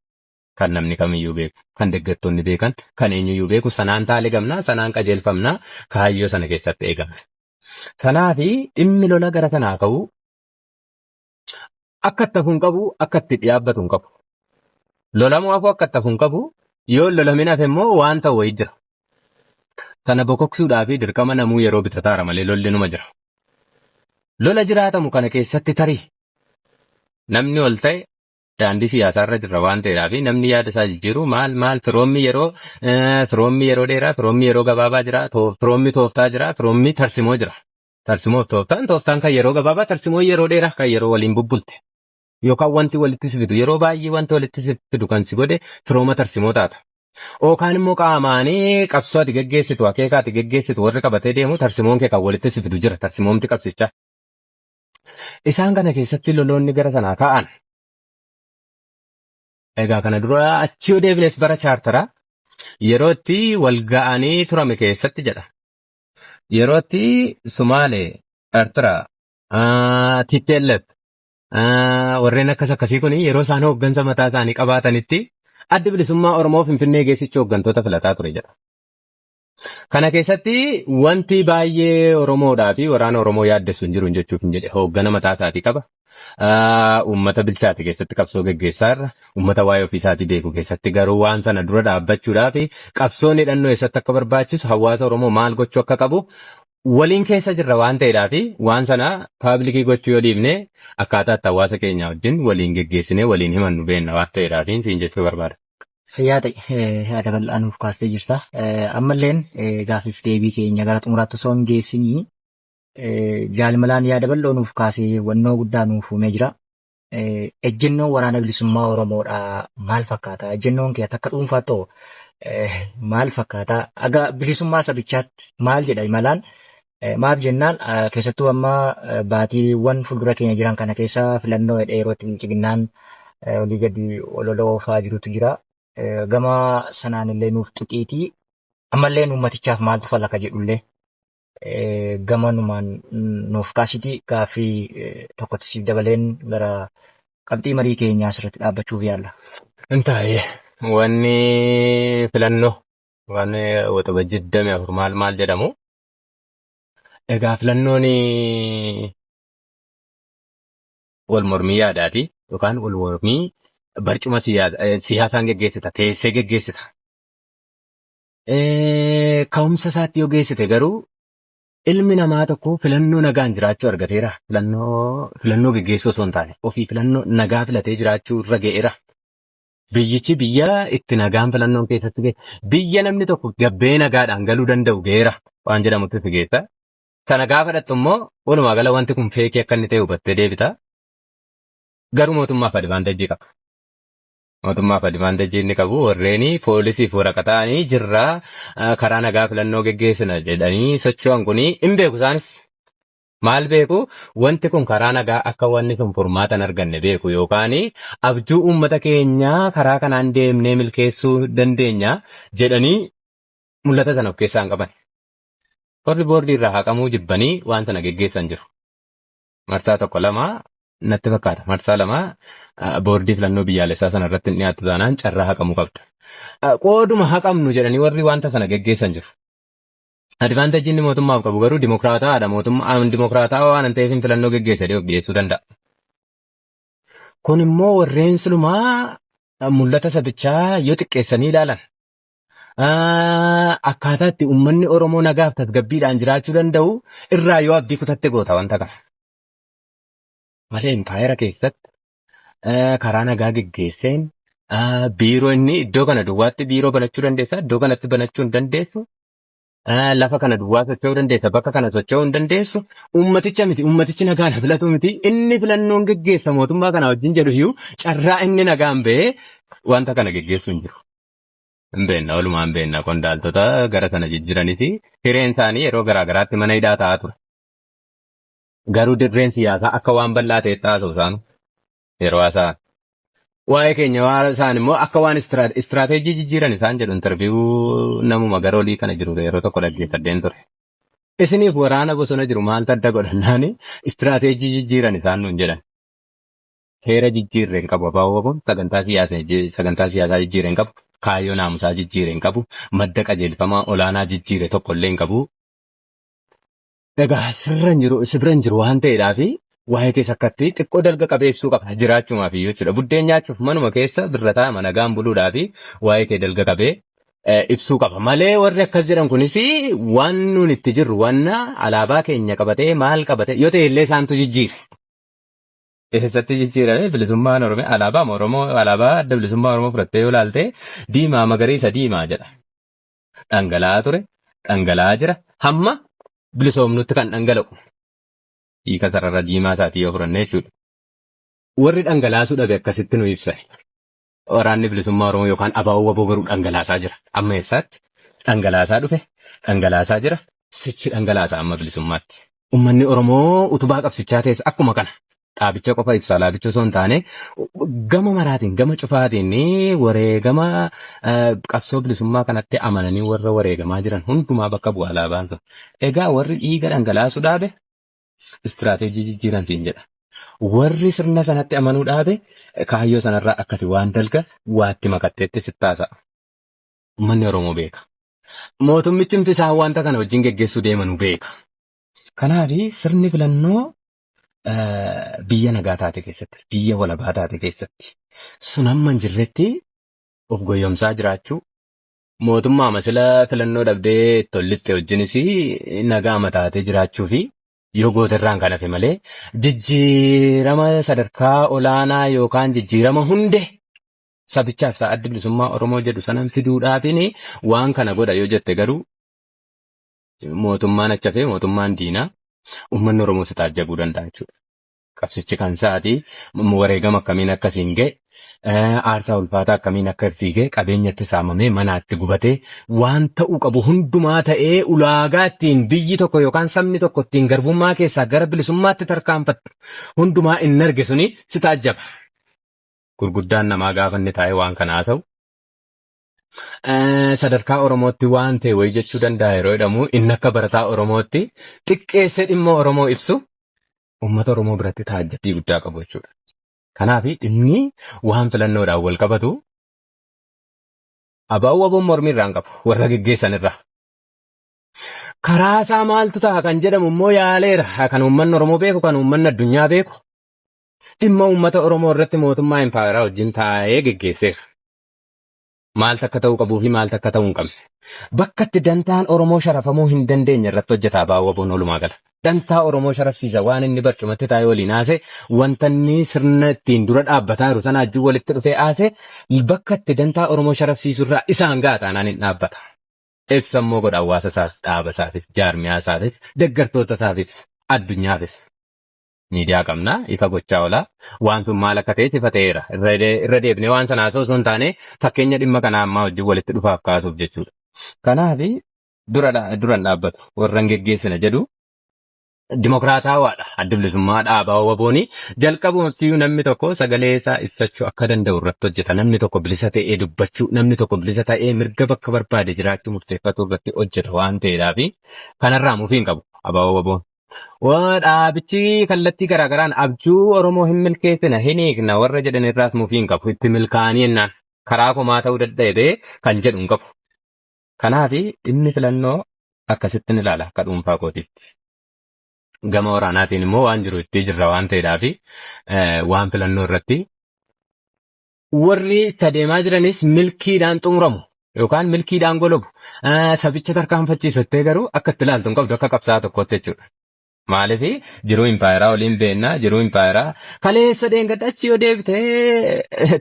Kan namni kamiyyuu beeku, kan deggertoonni beekan, kan eenyuyyuu beeku sanaan taaligamna, sanaan qajeelfamna, kaayyoo sana keessatti eegamna. Kanaafi dhimmi lola gara sanaa ka'u akka itti hafu hin qabu, akka itti dhiyaabbatu hin qabu. Lolamuu hafu akka itti hafu hin qabu, yoo hin lolamin hafe immoo waan ta'u wayii jira. Kana bokoksuudhaa fi dirqama namuu yeroo bitataara malee lolli numa jira. Lola jiraatamu kana keessatti tarii namni ol ta'e daandii siyaasaa irra jirra waan ta'eedhaa fi namni yaada isaa jijjiiru maal maal firoommi yeroo firoommi yeroo dheeraa firoommi yeroo gabaabaa jira firoommi tooftaa jira firoommi tarsimoo jira. Tarsimoof tooftaan tooftaan kan yeroo gabaabaa tarsimoo yeroo dheeraa kan yeroo waliin bubbulte yookaan wanti walitti si fidu yeroo baay'ee wanti walitti si fidu kan si godhe firooma tarsimoo taata. Yookaan immoo qaamaanii qabsoo ati geggeessitu akeeka ati geggeessitu warri qabatee deemu tarsimoon kee kan walitti si fidu jira tarsimoomti qabsichaa. Isaan kana keessatti loloonni gara sanaa ka'an. Egaa kana dura achi yoo deebines bara chaartaraa yeroo itti wal ga'anii turame keessatti jedha. Yeroo itti Sumaalee, Eertiraa, TPLF warreen akkas akkasii kun yeroo isaan hooggansa mataa isaanii qabaatanitti addi bilisummaa Oromoo Finfinnee geessichi hooggantoota filataa ture jedha. Kana keessatti wanti baay'ee Oromoodhaa fi waraana Oromoo yaaddessu hin jiru jechuuf hin jedhe hooggana mataa isaatii qaba. Uummata bilchaate keessatti qabsoo geggeessaa irra uummata waa'ee ofii isaatii beeku keessatti garuu waan sana dura dhaabbachuudhaaf qabsoon hidhannoo eessatti akka barbaachisu hawaasa Oromoo maal gochuu akka qabu waliin keessa jirra waan ta'eedhaa fi waan sana public gochuu yoo dhiifne akkaataa itti hawaasa keenya wajjin waliin geggeessinee waliin himannu beenna waan ta'eedhaa fi siin jechuu barbaada. Fayyaa ta'i yaada bal'aa nuuf kaastee jirta. Ammalleen gaaffiif deebii keenya gara xumuraatti osoo hin geessinii jaalmalaan yaada bal'oo nuuf kaasee hubannoo guddaa nuuf uumee jira. Ejjennoon waraana bilisummaa Oromoodha maal fakkaata? Ejjennoon kee akka dhuunfaatti hoo maal fakkaata? Aga bilisummaa sabichaatti maal jedha imalaan? Maaf jennaan keessattuu amma baatiiwwan fuuldura keenya jiran kana keessa filannoo hidhee yeroo itti bilchiginnaan olii gadi olola oofaa jirutu jira. Gama sanaan illee nuuf tuqiitii ammallee uummatichaaf maaltu fala ka jedhullee gamanumaan nuuf kaasitii gaaffii tokkotti siif dabaleen gara qabxii marii keenyaa asirratti dhaabbachuuf yaalla. Intaayee wanni filannoo waan waxabajjii 24 maal maal jedhamu. Egaa filannoon wal mormii yaadaati yookaan wal mormii barcuma siyaasaan geggeessita teessee geggeessita. Ka'umsa isaatti yoo geessite garuu ilmi namaa tokko filannoo nagaan jiraachuu argateera. Filannoo geggeessuu osoo hin taane ofii filannoo nagaa filatee jiraachuu irra ga'eera. Biyyichi biyya itti nagaan filannoon keessatti ga'e biyya namni tokko gabbee nagaadhaan galuu danda'u ga'eera waan jedhamutti si geessa. Sana gaafa dhattu immoo walumaa gala wanti kun fake akka inni ta'e hubattee deebita. Garuu mootummaaf advantage qaba. Mootummaaf advantage inni qabu warreen poolisiif waraqataanii jirraa karaa nagaa filannoo geggeessina jedhanii socho'an kuni hin beeku isaanis. Maal beeku wanti kun karaa nagaa akka wanni sun furmaata hin arganne beeku yookaan abjuu uummata keenyaa karaa kanaan deemnee milkeessuu dandeenya jedhanii mul'ata sana of keessaa hin qaban. Warri boordii irraa haqamuu jibbanii waan sana geggeessan jiru. Marsaa tokko lama natti fakkaata. Marsaa lama boordii filannoo biyyaalessaa sana irratti hin dhiyaattu taanaan carraa haqamuu qabda. Qooduma haqamnu jedhanii warri wanta sana geggeessan jiru. Advantage inni mootummaaf qabu garuu dimokiraataadha. Mootummaa dimokiraataa waan hin ta'eef filannoo geggeessa jedhee of dhiyeessuu danda'a. Kun immoo warreen silumaa mul'ata sabichaa yoo xiqqeessanii ilaalan akkaataa itti uummanni Oromoo nagaaf tasgabbiidhaan jiraachuu danda'u irraa yoo abdii kutatte goota wanta kana. Malee impaayera keessatti karaa nagaa geggeesseen biiroo inni iddoo kana duwwaatti biiroo banachuu dandeessa, iddoo kanatti banachuu hin dandeessu. Lafa kana duwwaa socho'uu dandeessa, bakka kana socho'uu hin dandeessu. Uummaticha miti, uummatichi nagaan filatu miti. Inni filannoon geggeessa mootummaa kana wajjin jedhu iyyuu carraa inni nagaan ba'ee wanta kana geggeessuu hin jiru. Hin beekna, walumaa hin beekna qondaaltota gara sana jijjiiranii fi hireen isaanii yeroo garaa garaatti mana hidhaa ta'aa ture. Garuu dirreen siyaasaa akka waan bal'aa ta'etti haasa'u isaan yeroo haasa'an. Waa'ee keenya waan isaan immoo akka waan istiraateejii jijjiiran isaan jedhu interview namuma gara olii kana jiru yeroo tokko dhaggeeffadheen ture. Isiniif waraana bosona jiru maaltu adda godhannaani istiraateejii jijjiiran isaan nuun jedhan. Heera jijjiirre hin qabu abaaboo kun sagantaa siyaasaa jijjiirre hin qabu kaayyoo naamusaa jijjiirre hin qabu madda qajeelfamaa olaanaa jijjiire tokko illee hin qabu. Egaa sirra hin jiru sibira hin jiru waan ta'eedhaa fi waa'ee keessa akkatti xiqqoo dalga qabeessuu qaba jiraachumaaf iyyuu jechuudha. Buddeen nyaachuuf manuma keessa birra taa'ama nagaan buluudhaa fi waa'ee kee dalga qabee ibsuu qaba. Malee warri akkas jedhan kunis waan nuun itti jirru wanna alaabaa keenya qabatee maal qabatee yoo ta'e illee isaantu jijjiira. Eessatti jijjiirame bilisummaan Oromiyaa alaabaa Oromoo alaabaa adda bilisummaa Oromoo fudhattee yoo ilaalte diimaa magariisa diimaa jedha. Dhangala'aa ture, dhangala'aa jira, hamma bilisoomnutti kan dhangala'u. Hiika sarara diimaa isaatii yoo fudhanne jechuudha. Warri dhangalaasuu dhabe akkasitti nu ibsan. Waraanni bilisummaa Oromoo yookaan ABO WBO garuu dhangalaasaa jira. Amma eessaatti? Dhangalaasaa dhufe, dhangalaasaa jira, sichi dhangalaasa amma bilisummaatti. Uummanni Oromoo utubaa qabsichaa ta'eef akkuma kana dhaabicha qofa ibsa alaabicha osoo hin taane gama maraatiin gama cufaatiin wareegama qabsoo bilisummaa kanatti amananii warra wareegamaa jiran hundumaa bakka bu'a alaabaan sun. Egaa warri dhiiga dhangalaasuu dhaabe istiraateejii jijjiiran siin jedha. Warri sirna sanatti amanuu dhaabe kaayyoo sanarraa akkati waan dalga waatti makatteetti sitti haasa'a. Uummanni Oromoo beeka. Mootummichumti isaan wanta kana wajjin geggeessuu deemanu beeka. Kanaaf sirni filannoo biyya nagaa taate keessatti, biyya walabaa taate keessatti sun hamma hin jirretti of goyyomsaa jiraachuu mootummaa masila filannoo dhabdee tollitte wajjinis nagaa mataatee jiraachuu fi yoo gooterraan kan hafe malee jijjiirama sadarkaa olaanaa yookaan jijjiirama hunde sabichaaf ta'a addi bilisummaa Oromoo jedhu sanan fiduudhaatiin waan kana godha yoo jette garuu mootummaan achi hafee mootummaan diinaa uummanni Oromoo si taajjabuu danda'a jechuudha. Qabsichi kan isaati wareegama akkamiin akkasiin ga'e aarsaa ulfaataa akkamiin akkasii ga'e qabeenyatti saamamee manaatti gubatee waan ta'uu qabu hundumaa ta'ee ulaagaa ittiin biyyi tokko yookaan sabni tokko ittiin garbummaa keessaa gara bilisummaatti tarkaanfattu hundumaa inni arge suni si taajjaba. Gurguddaan namaa gaafa inni taa'ee waan kanaa ta'u sadarkaa Oromootti waan ta'e wayii jechuu danda'a yeroo jedhamu inni akka barataa Oromootti xiqqeessee dhimma Oromoo ibsu uummata Oromoo biratti taajjabbii guddaa qabu jechuudha. Kanaaf dhimmi waan filannoodhaan wal qabatu abaa'uu waboon mormii irraa hin qabu warra geggeessan irraa. Karaa isaa maaltu ta'a kan jedhamu immoo yaaleera kan uummanni Oromoo beeku kan uummanni addunyaa beeku dhimma uummata Oromoo irratti mootummaa impaayeraa wajjin taa'ee geggeesseera. Maaltu akka ta'uu qabuu fi maaltu akka ta'uu hin qabne. Bakka itti dantaan Oromoo sharafamuu hin dandeenye irratti hojjeta Abbaa Waboon walumaa gala. Dantaa Oromoo sharafsiisa waan inni barcumatti taa'ee waliin haase wanta inni sirna ittiin dura dhaabbataa jiru sana wajjin walitti dhufee haase bakka itti dantaa Oromoo sharafsiisu irraa isaan ga'a taanaan hin dhaabbata. Ibsa immoo godha hawaasa isaas, dhaaba isaafis, jaarmiyaa isaafis, deeggartoota isaafis, addunyaafis. Miidiyaa qabna ifa gochaa oola. Waan sun maal akka ta'e ifa ta'eera. Irra deebinee waan sanaa osoo hin taane fakkeenya dhimma kanaa ammaa wajjin walitti dhufaaf kaasuuf jechuudha. Kanaaf dura duran dhaabbatu warra hin geggeessina jedhu dimokiraataawaadha. Adda bilisummaa dhaabaa wabooni jalqabumasiyyuu namni tokko sagalee isaa ibsachuu akka danda'u irratti hojjeta. Namni tokko bilisa ta'ee dubbachuu, namni tokko bilisa ta'ee mirga bakka barbaade jiraachuu murteeffatu irratti hojjeta waan ta'eedhaaf kanarraa mufii hin qabu abaaboo waboon. Waa dhaabichi kallattii garaagaraan abjuu Oromoo hin milkeessina hin hiikna warra jedhan irraas mufii hin qabu. Itti milkaa'anii jennaan karaa komaa ta'uu dadhabee kan jedhu hin qabu. Kanaaf dhimmi filannoo akkasittiin ilaala akka dhuunfaa kootiitti. Gama waraanaatiin immoo waan jiru itti jirra waan ta'eedhaaf waan filannoo irratti warri itti adeemaa jiranis milkiidhaan xumuramu yookaan milkiidhaan golobu sabicha tarkaanfachiisu jettee garuu akka itti ilaaltu hin qabdu akka qabsaa'aa tokkootti jechuudha. Maaliif jiruu impaayeraa waliin beekna jiruu impaayeraa kaleessa deengadda achi yoo deebite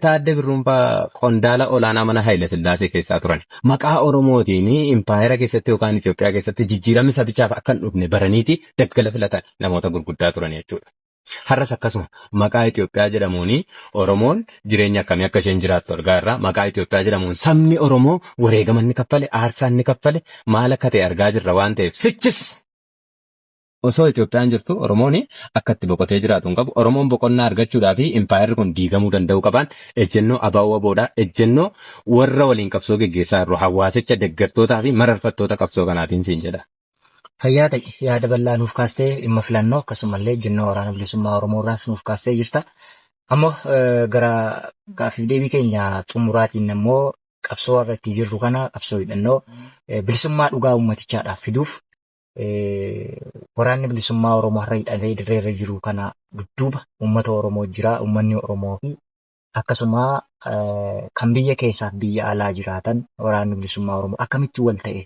Taaddee Birruunfaa qondaala olaanaa mana Haayile Sillaasee keessaa turan. Maqaa Oromootiin impaayera keessatti yookaan Itoophiyaa keessatti jijjiiramni sabichaaf akka hin dhufne baraniiti daggala filatan namoota gurguddaa turan jechuudha. Har'as akkasuma maqaa Itoophiyaa jedhamuun Oromoon jireenya akkamii akka isheen jiraattu argaa jirra. Maqaa Itoophiyaa jedhamuun sabni Oromoo wareegama inni kaffale, aarsaa inni kaffale maal akka ta'e argaa jirra waan ta'eef sichis osoo Itoophiyaan jirtu Oromoon akka itti boqotee jiraatu hin qabu. Oromoon boqonnaa argachuudhaa fi impaayerri kun diigamuu danda'uu qabaan ejjennoo ABO WBOdha. Ejjennoo warra waliin qabsoo geggeessaa jirru hawaasicha deeggartootaa fi mararfattoota qabsoo kanaatiin siin jedha. Fayyaa ta'i yaada bal'aa nuuf kaastee dhimma filannoo akkasumallee ejjennoo waraana bilisummaa Oromoo irraas nuuf kaastee jirta. Ammoo gara gaaffiif deebii keenya xumuraatiin ammoo qabsoo har'a itti jirru kana qabsoo hidhannoo bilisummaa dhugaa uummatichaadhaaf fiduuf waraanni bilisummaa Oromoo har'a hidhatee dirree irra jiru kana dudduuba uummata Oromoo jira. Uummanni Oromoo fi akkasuma kan biyya keessaaf biyya alaa jiraatan waraanni bilisummaa Oromoo akkamitti wal ta'e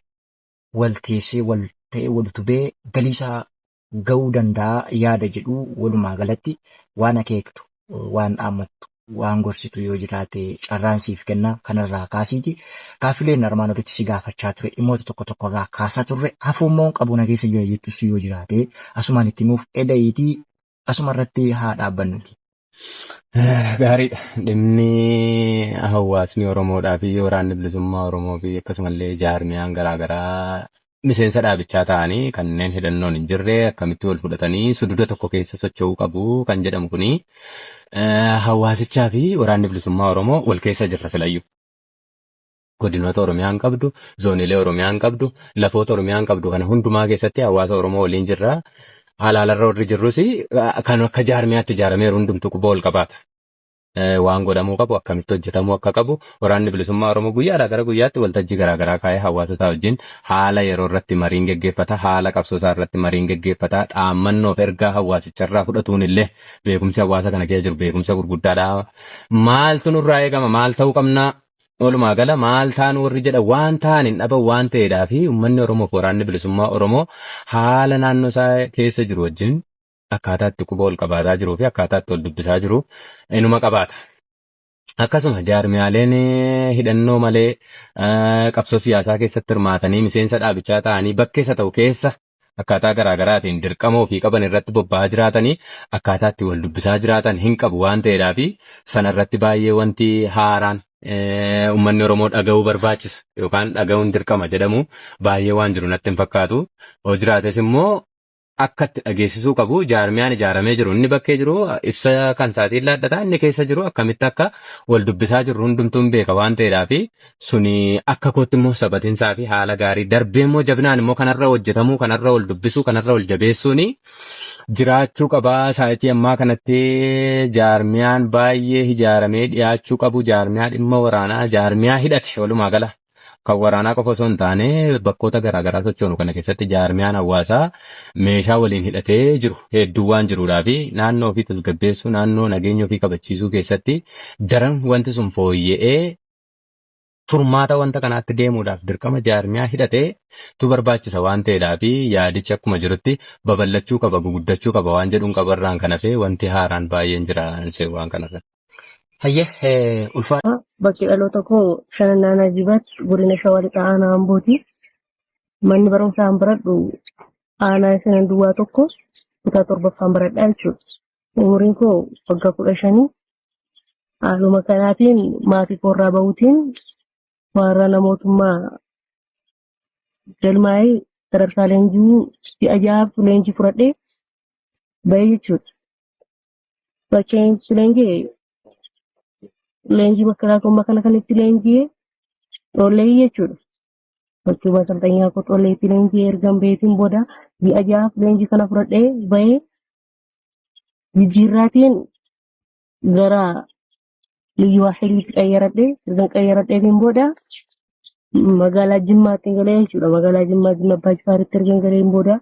wal teessee wal ta'ee wal utubee galiisaa ga'uu danda'a yaada jedhu walumaa galatti waan akeektu, waan dhaammattu, waan gorsitu yoo jiraate carraan siif kenna kanarraa kaasiiti. Gaaffileen armaan olitti si gaafachaa ture dhimmoota tokko tokkorraa kaasaa turre hafuummoo qabu na keessa jira jettus yoo jiraate asumaan itti nuuf eda'iitii asuma irratti haa dhaabbannuti. Gaariidha. Dhimmi hawaasni Oromoodhaa fi waraanni bilisummaa Oromoo fi akkasumallee jaarmiyaan garaagaraa miseensa dhaabichaa ta'anii kanneen hidhannoon hin jirre akkamitti wal fudhatanii sududa tokko keessa socho'uu qabu kan jedhamu kuni hawaasichaa fi waraanni bilisummaa Oromoo wal keessa jirra filayyuu. Godinoota Oromiyaan qabdu, zooniilee Oromiyaan qabdu, lafoota Oromiyaan qabdu kana hundumaa keessatti hawaasa Oromoo waliin jirra. Alaalarra warri jirrus kan akka jaarmiyaatti ijaarameeru hundumtuu quba wal qabaata. Waan godhamuu qabu akkamitti hojjetamuu akka qabu waraanni bilisummaa Oromoo guyyaadhaa gara guyyaatti waltajjii garaagaraa kaa'ee hawaasotaa wajjin haala yeroo irratti mariin geggeeffata, haala qabsoo isaa irratti mariin geggeeffata, dhaammannoof ergaa hawaasicharraa fudhatuun illee beekumsi hawaasa kana keessa jiru beekumsa gurguddaadha. Maaltu nurraa eegama? Maal ta'uu qabna? Walumaa gala maal ta'an warri jedhan waan ta'an hin dhaban waan ta'eedhaa fi uummanni Oromoo fi waraanni bilisummaa Oromoo haala naannoo isaa keessa jiru wajjin akkaataa itti quba wal qabaataa jiruu fi akkaataa itti wal dubbisaa jiru inuma qabaata. Akkasuma jaarmiyaaleen hidhannoo malee qabsoo siyaasaa keessatti hirmaatanii miseensa dhaabichaa ta'anii bakkeessa ta'u keessa akkaataa garaa garaatiin dirqama ofii qaban irratti bobba'aa jiraatanii akkaataa itti wal dubbisaa jiraatan hin qabu waan ta'eedhaa fi sana irratti baay'ee wanti haaraan uummanni Oromoo dhaga'uu barbaachisa yookaan dhaga'uun dirqama jedhamu baay'ee waan jiru natti hin fakkaatu. Yoo jiraates immoo akka itti dhageessisuu qabu jaarmiyaan ijaaramee jiru inni bakkee jiru ibsa kan isaatiin laaddata inni keessa jiru akkamitti akka wal dubbisaa jirru hundumtuun beeka waan ta'eedhaa fi suni akka kootti immoo sabatinsaa fi haala gaarii darbee immoo jabinaan immoo kanarra hojjetamuu kanarra wal dubbisuu kanarra wal jabeessuuni jiraachuu qabaa. Saayitii ammaa kanatti jaarmiyaan baay'ee ijaaramee dhiyaachuu qabu jaarmiyaa dhimma waraanaa jaarmiyaa hidhate walumaa gala kan waraanaa qofa osoo hin taane bakkoota garaa garaa sochoonu kana keessatti jaarmiyaan hawaasaa meeshaa waliin hidhatee jiru hedduu waan jiruudhaa fi naannoo ofii tasgabbeessuu naannoo nageenya ofii kabachiisuu keessatti daran wanti sun fooyya'ee furmaata wanta kanaatti deemuudhaaf dirqama jaarmiyaa hidhatee tu barbaachisa waan ta'eedhaa fi yaadichi akkuma jirutti babal'achuu qaba guguddachuu qaba waan jedhuun qabarraan kan hafe wanti haaraan baay'een jira waan kanarratti. Hayyee ulfaa. Bakki dhaloota koo shanan naannaa Jibaatti godina Shawaa Lixaa aanaa Ambooti. Manni barumsaa an baradhu aanaa shanan duwwaa tokko kutaa torbaffaan baradhaa jechuudha. Umuriin koo waggaa 15. Haaluma kanaatiin maatii koorraa bahuutiin waraana mootummaa galmaa'ee sadarkaa leenjii ji'a ja'aaf leenjii fudhadhee bahee jechuudha. Bakkeen itti leenji'e leenjii makalaakummaa kana kan itti leenji'e xollee jechuudha. Bakkee masalxanyaa koo xollee itti leenji'e ergan baheetiin booda ji'a ja'aaf leenjii kana fudhadhee bahee jijjiirraatiin gara liyyuu haayiliitti qayyaradhee ergan qayyaradheetiin booda magaalaa Jimmaatti galee jechuudha. Magaalaa Jimmaa Jimma Abbaa Jifaaritti ergan galeen booda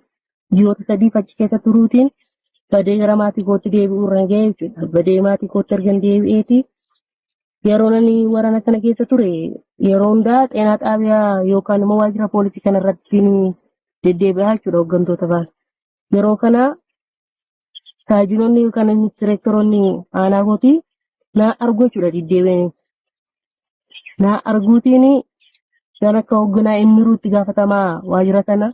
ji'oota sadiif achi keessa turuutiin badee gara maatii kootti deebi'uu irraan ga'e jechuudha. Badee maatii kootti ergan deebi'eeti yeroo nani waraana sana keessa ture yeroo hundaa xeenaa xaabiyaa yookaan immoo waajjira poolisii kana irratti deddeebi'aa jechuudha hooggantoota faana. Yeroo kana taajinoonni yookaan inspektoroonni aanaa kootii naa argu jechuudha deddeebi'anii. Naa arguutiin kan akka hoogganaa immiruutti gaafatamaa waajjira sana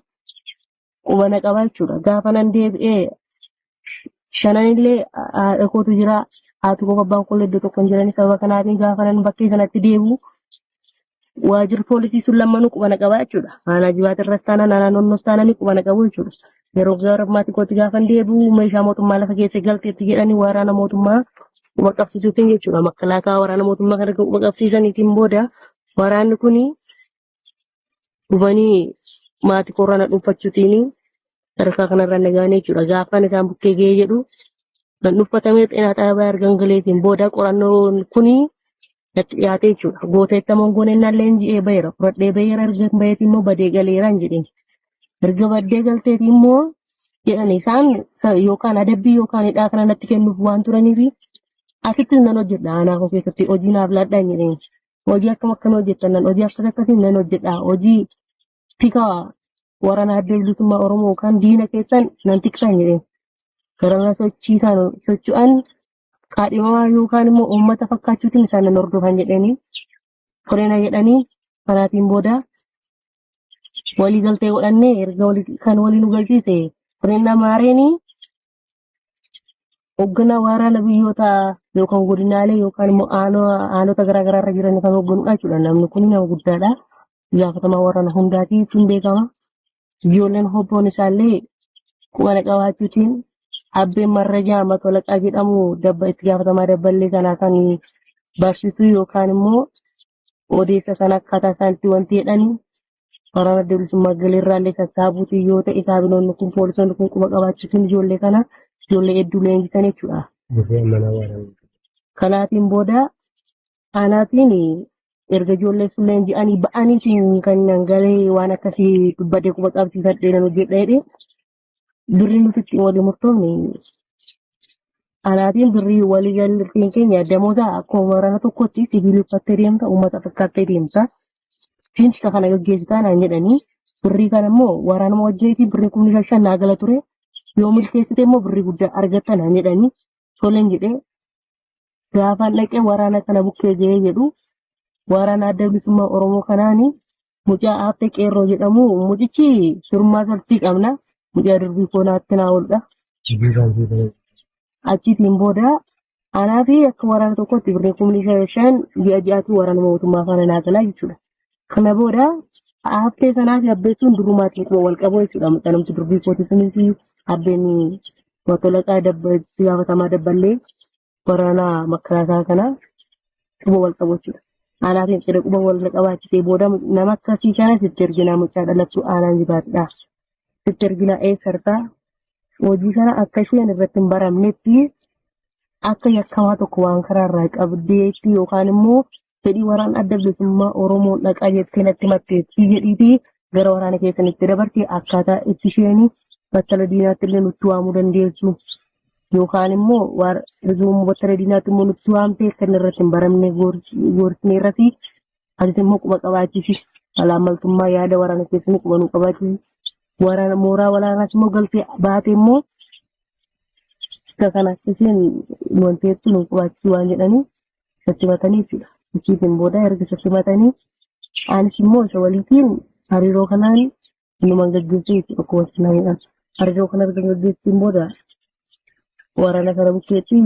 quba na qaba jechuudha. Gaafa nan deebi'ee shananillee haadha kootu jira. Haati koo abbaan koo iddoo tokko hin jirani sababa kanaatiin gaafa nan bakkee sanatti deebi'u waajjirri poolisii sun lammanuu quba na qaba jechuudha. Aanaa jibaat irras taanaan aanaa noonnoos taanaan quba na qabu jechuudha. Yeroo gara maatii kootti gaafa deebi'u meeshaa mootummaa lafa keessa galteetti jedhanii waraana mootummaa quba qabsiisuutiin jechuudha. Makalaakaa waraana mootummaa kana quba qabsiisaniitiin booda waraanni kuni dhufanii maatii koorraa na dhuunfachuutiin sadarkaa kanarra na ga'anii jechuudha. Gaafan isaan bukkee ga'ee jedhu kan dhuunfatamee xeenaa xaabaa ergan galeetiin booda qorannoon kuni natti dhiyaate jechuudha. Goota itti goonennaan leenji'ee baheera. Fudhadhee baheera erga baheeti immoo badee galeera hin jedheen. Erga baddee galteeti immoo jedhan isaan yookaan adabbii yookaan hidhaa kana natti kennuuf waan turaniif asitti nan hojjedha aanaa koo keessatti hojii naaf laadhaa hin jedheen. Hojii akkam akkamii hojjettan nan hojii akkas akkasiin nan hojjedha. Hojii tika waraana adda bilisummaa Oromoo kan diina keessan nan tiksan jedheen. Gara sochii isaan socho'an kaadhimamaa yookaan immoo uummata fakkaachuutiin isaan nan hordofan jedhanii toleena jedhanii kanaatiin booda walii galtee godhannee erga kan walii nu galchiise Fireennaa Maareenii hoogganaa waraana biyyoota yookaan godinaalee yookaan immoo aanota garaa garaa irra jiran kan hoogganudha jechuudha. Namni kun nama guddaadha. Gaafatamaa waraana hundaati jechuun beekama. Ijoolleen hobboon isaallee quba qabaachuutiin abbeen marrajaa matolaqaa jedhamu dabba itti gaafatamaa dabballee kanaa kan barsiisuu yookaan immoo odeessa sana akkaataa isaanitti wanti jedhanii waraana adda bilisummaa galeerraallee sassaabuutiin yoo ta'e saabinoonni kun poolisoonni kun quba qabaachuutiin ijoollee kana ijoollee hedduu leenjisan jechuudha. Kanaatiin booda anaatiin erga ijoollee sun leenji'anii ba'aniitiin kan nan galee waan akkasii dubbadhee quba qabsiifadhee nan hojjedha jedhee birrii nuti ittiin walii murtoofne anaatiin birrii walii galteen keenya damoota akkuma waraana tokkotti sibiilii uffattee deemta uummata fakkaattee deemta. Fiinsi kana gaggeessitaa naan jedhanii birrii kana immoo waraanuma wajjiniitiin birrii 5,000 naa gala ture yoo milkeessite immoo birrii guddaa argatta naan jedhanii toleen jedhee gaafaan dhaqee waraana kana bukkee ga'ee jedhu waraana adda bilisummaa Oromoo kanaani mucaa Aappee Qeerroo jedhamu mucichi firummaa salphii qabna mucaa durbii koonaatti naa ooludha. Achiitiin booda anaa fi akka waraana tokkotti birrii 5,000 ji'a ji'aatu waraana mootummaa faana naa galaa jechuudha. Kana booda Aappee sanaa fi Abbeessuun durumaatiin quba wal qabu jechuudha. Mucaa namti durbii kooti sunii fi Abbeen Matolaqaa itti gaafatamaa dabballee waraana makkaasaa kana quba wal qabu jechuudha. Aanaa fi cidha quba wal qabaachisee booda nama akkasii kana sitti erginaa mucaa dhalattuu aanaan jibaatidha. Sitti erginaa eessartaa hojii kana akka isheen irratti hin baramnetti akka yakkamaa tokko waan karaa irraa qabdeetti yookaan immoo fedhii waraana adda bilisummaa Oromoo dhaqaa jettee natti matteetti jedhiitii gara waraana keessanitti dabarti akkaataa itti isheen battala diinaatti illee nutti waamuu dandeessu yookaan immoo battala diinaatti immoo nutti waamtee kan irratti hin baramne gorsine irratti atis immoo quba qabaachisi malaamaltummaa yaada waraana keessanii quba nu qabaachisi waraana mooraa waraanaas immoo galtee baate immoo akka kana isheen wanteettu nu qabaachisi waan jedhanii shakkimatanii jechuudha. Achiitiin booda erga shakkimatanii anis immoo isa waliitiin hariiroo kanaan numan gaggeessee jechuudha akkuma sinamidhaan. Hariiroo kana erga gaggeessiin booda waraana kana bukkeetti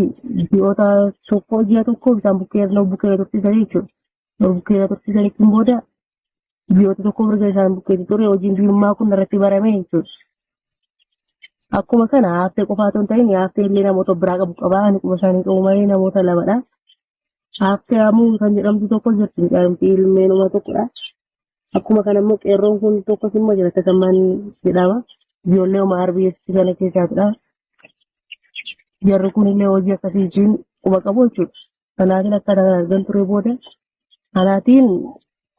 ji'oota tokko ji'a tokko isaan bukkee na bukkee tursiisanii jechuudha. Na bukkee tursiisaniitiin booda ji'oota tokko erga isaan bukkeetti ture hojiin diinummaa kun irratti barame jechuudha. Akkuma kana haftee qofaa otoo hin ta'in haftee illee namoota biraa qabu qabaa ani quba isaanii qabu malee namoota lamadha. Haftee Amuu kan jedhamtu tokko jirti mucaan ilmeenuma tokkodha. Akkuma kana immoo qeerroon kun tokkos immoo jira Tasammaan jedhama. Ijoollee Oma Arbeessi kana keessaatidha. Jarri kun illee hojii akkasiitiin quba qabu jechuudha. Kanaatiin akka argan ture booda kanaatiin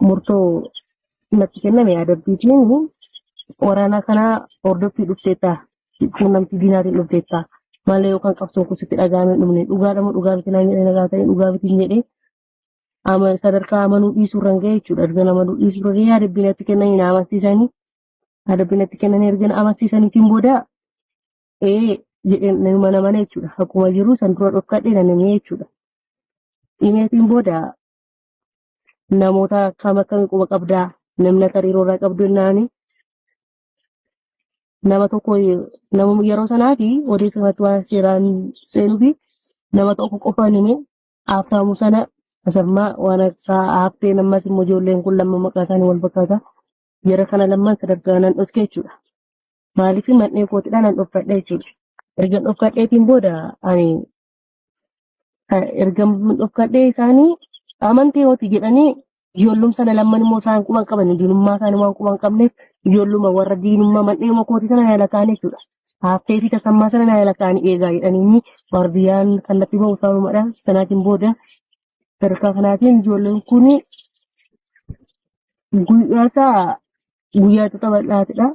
murtoo natti kenname adabbiitiin waraana kanaa hordoffii dhufteetta quunnamtii diinaatiin dhufteetta malee yookaan qabsoon kun sitti dhaga'amee hin dhumne dhugaadha moo dhugaa miti naan jedhee nagaa ta'e dhugaa miti hin jedhee ama sadarkaa amanuu dhiisuu irraan ga'e jechuudha. Erga amanuu dhiisuu irra ga'e adabbii natti kennanii na amansiisanii adabbii natti kennanii erga na amansiisaniitiin booda ee jedheen nama namana jechuudha. Akkuma jiru san dura dhokadhe nan himee jechuudha. Himeetiin booda namoota akkam akkamii quba qabdaa namni akka hariiroo irraa qabdu jennaani nama tokko nama yeroo sanaa fi odeessa kanatti waan seeraan seenuu fi nama tokko qofa hime haaftamu sana tasammaa waan akka haaftee ammas immoo ijoolleen kun lama maqaa isaanii wal fakkaata jara kana lamman sadarkaa nan dhoske jechuudha. Maaliif mandhee kootidha nan dhokfadhe jechuudha. Erga dhokfadheetiin booda ani erga dhokfadhee isaanii amantii hooti jedhanii ijoollum sana lamman immoo isaan quban qaban diinummaa isaanii waan quban qabneef ijoolluma warra diinummaa mandhee kootii sana na lakkaa'an jechuudha. Haaftee fi tasammaa sana na lakkaa'anii eegaa jedhanii waardiyaan kallattii bahu isaanumadha. Sanaatiin booda sadarkaa kanaatiin ijoolleen kun guyyaa isaa guyyaa itti taphatlaatidha.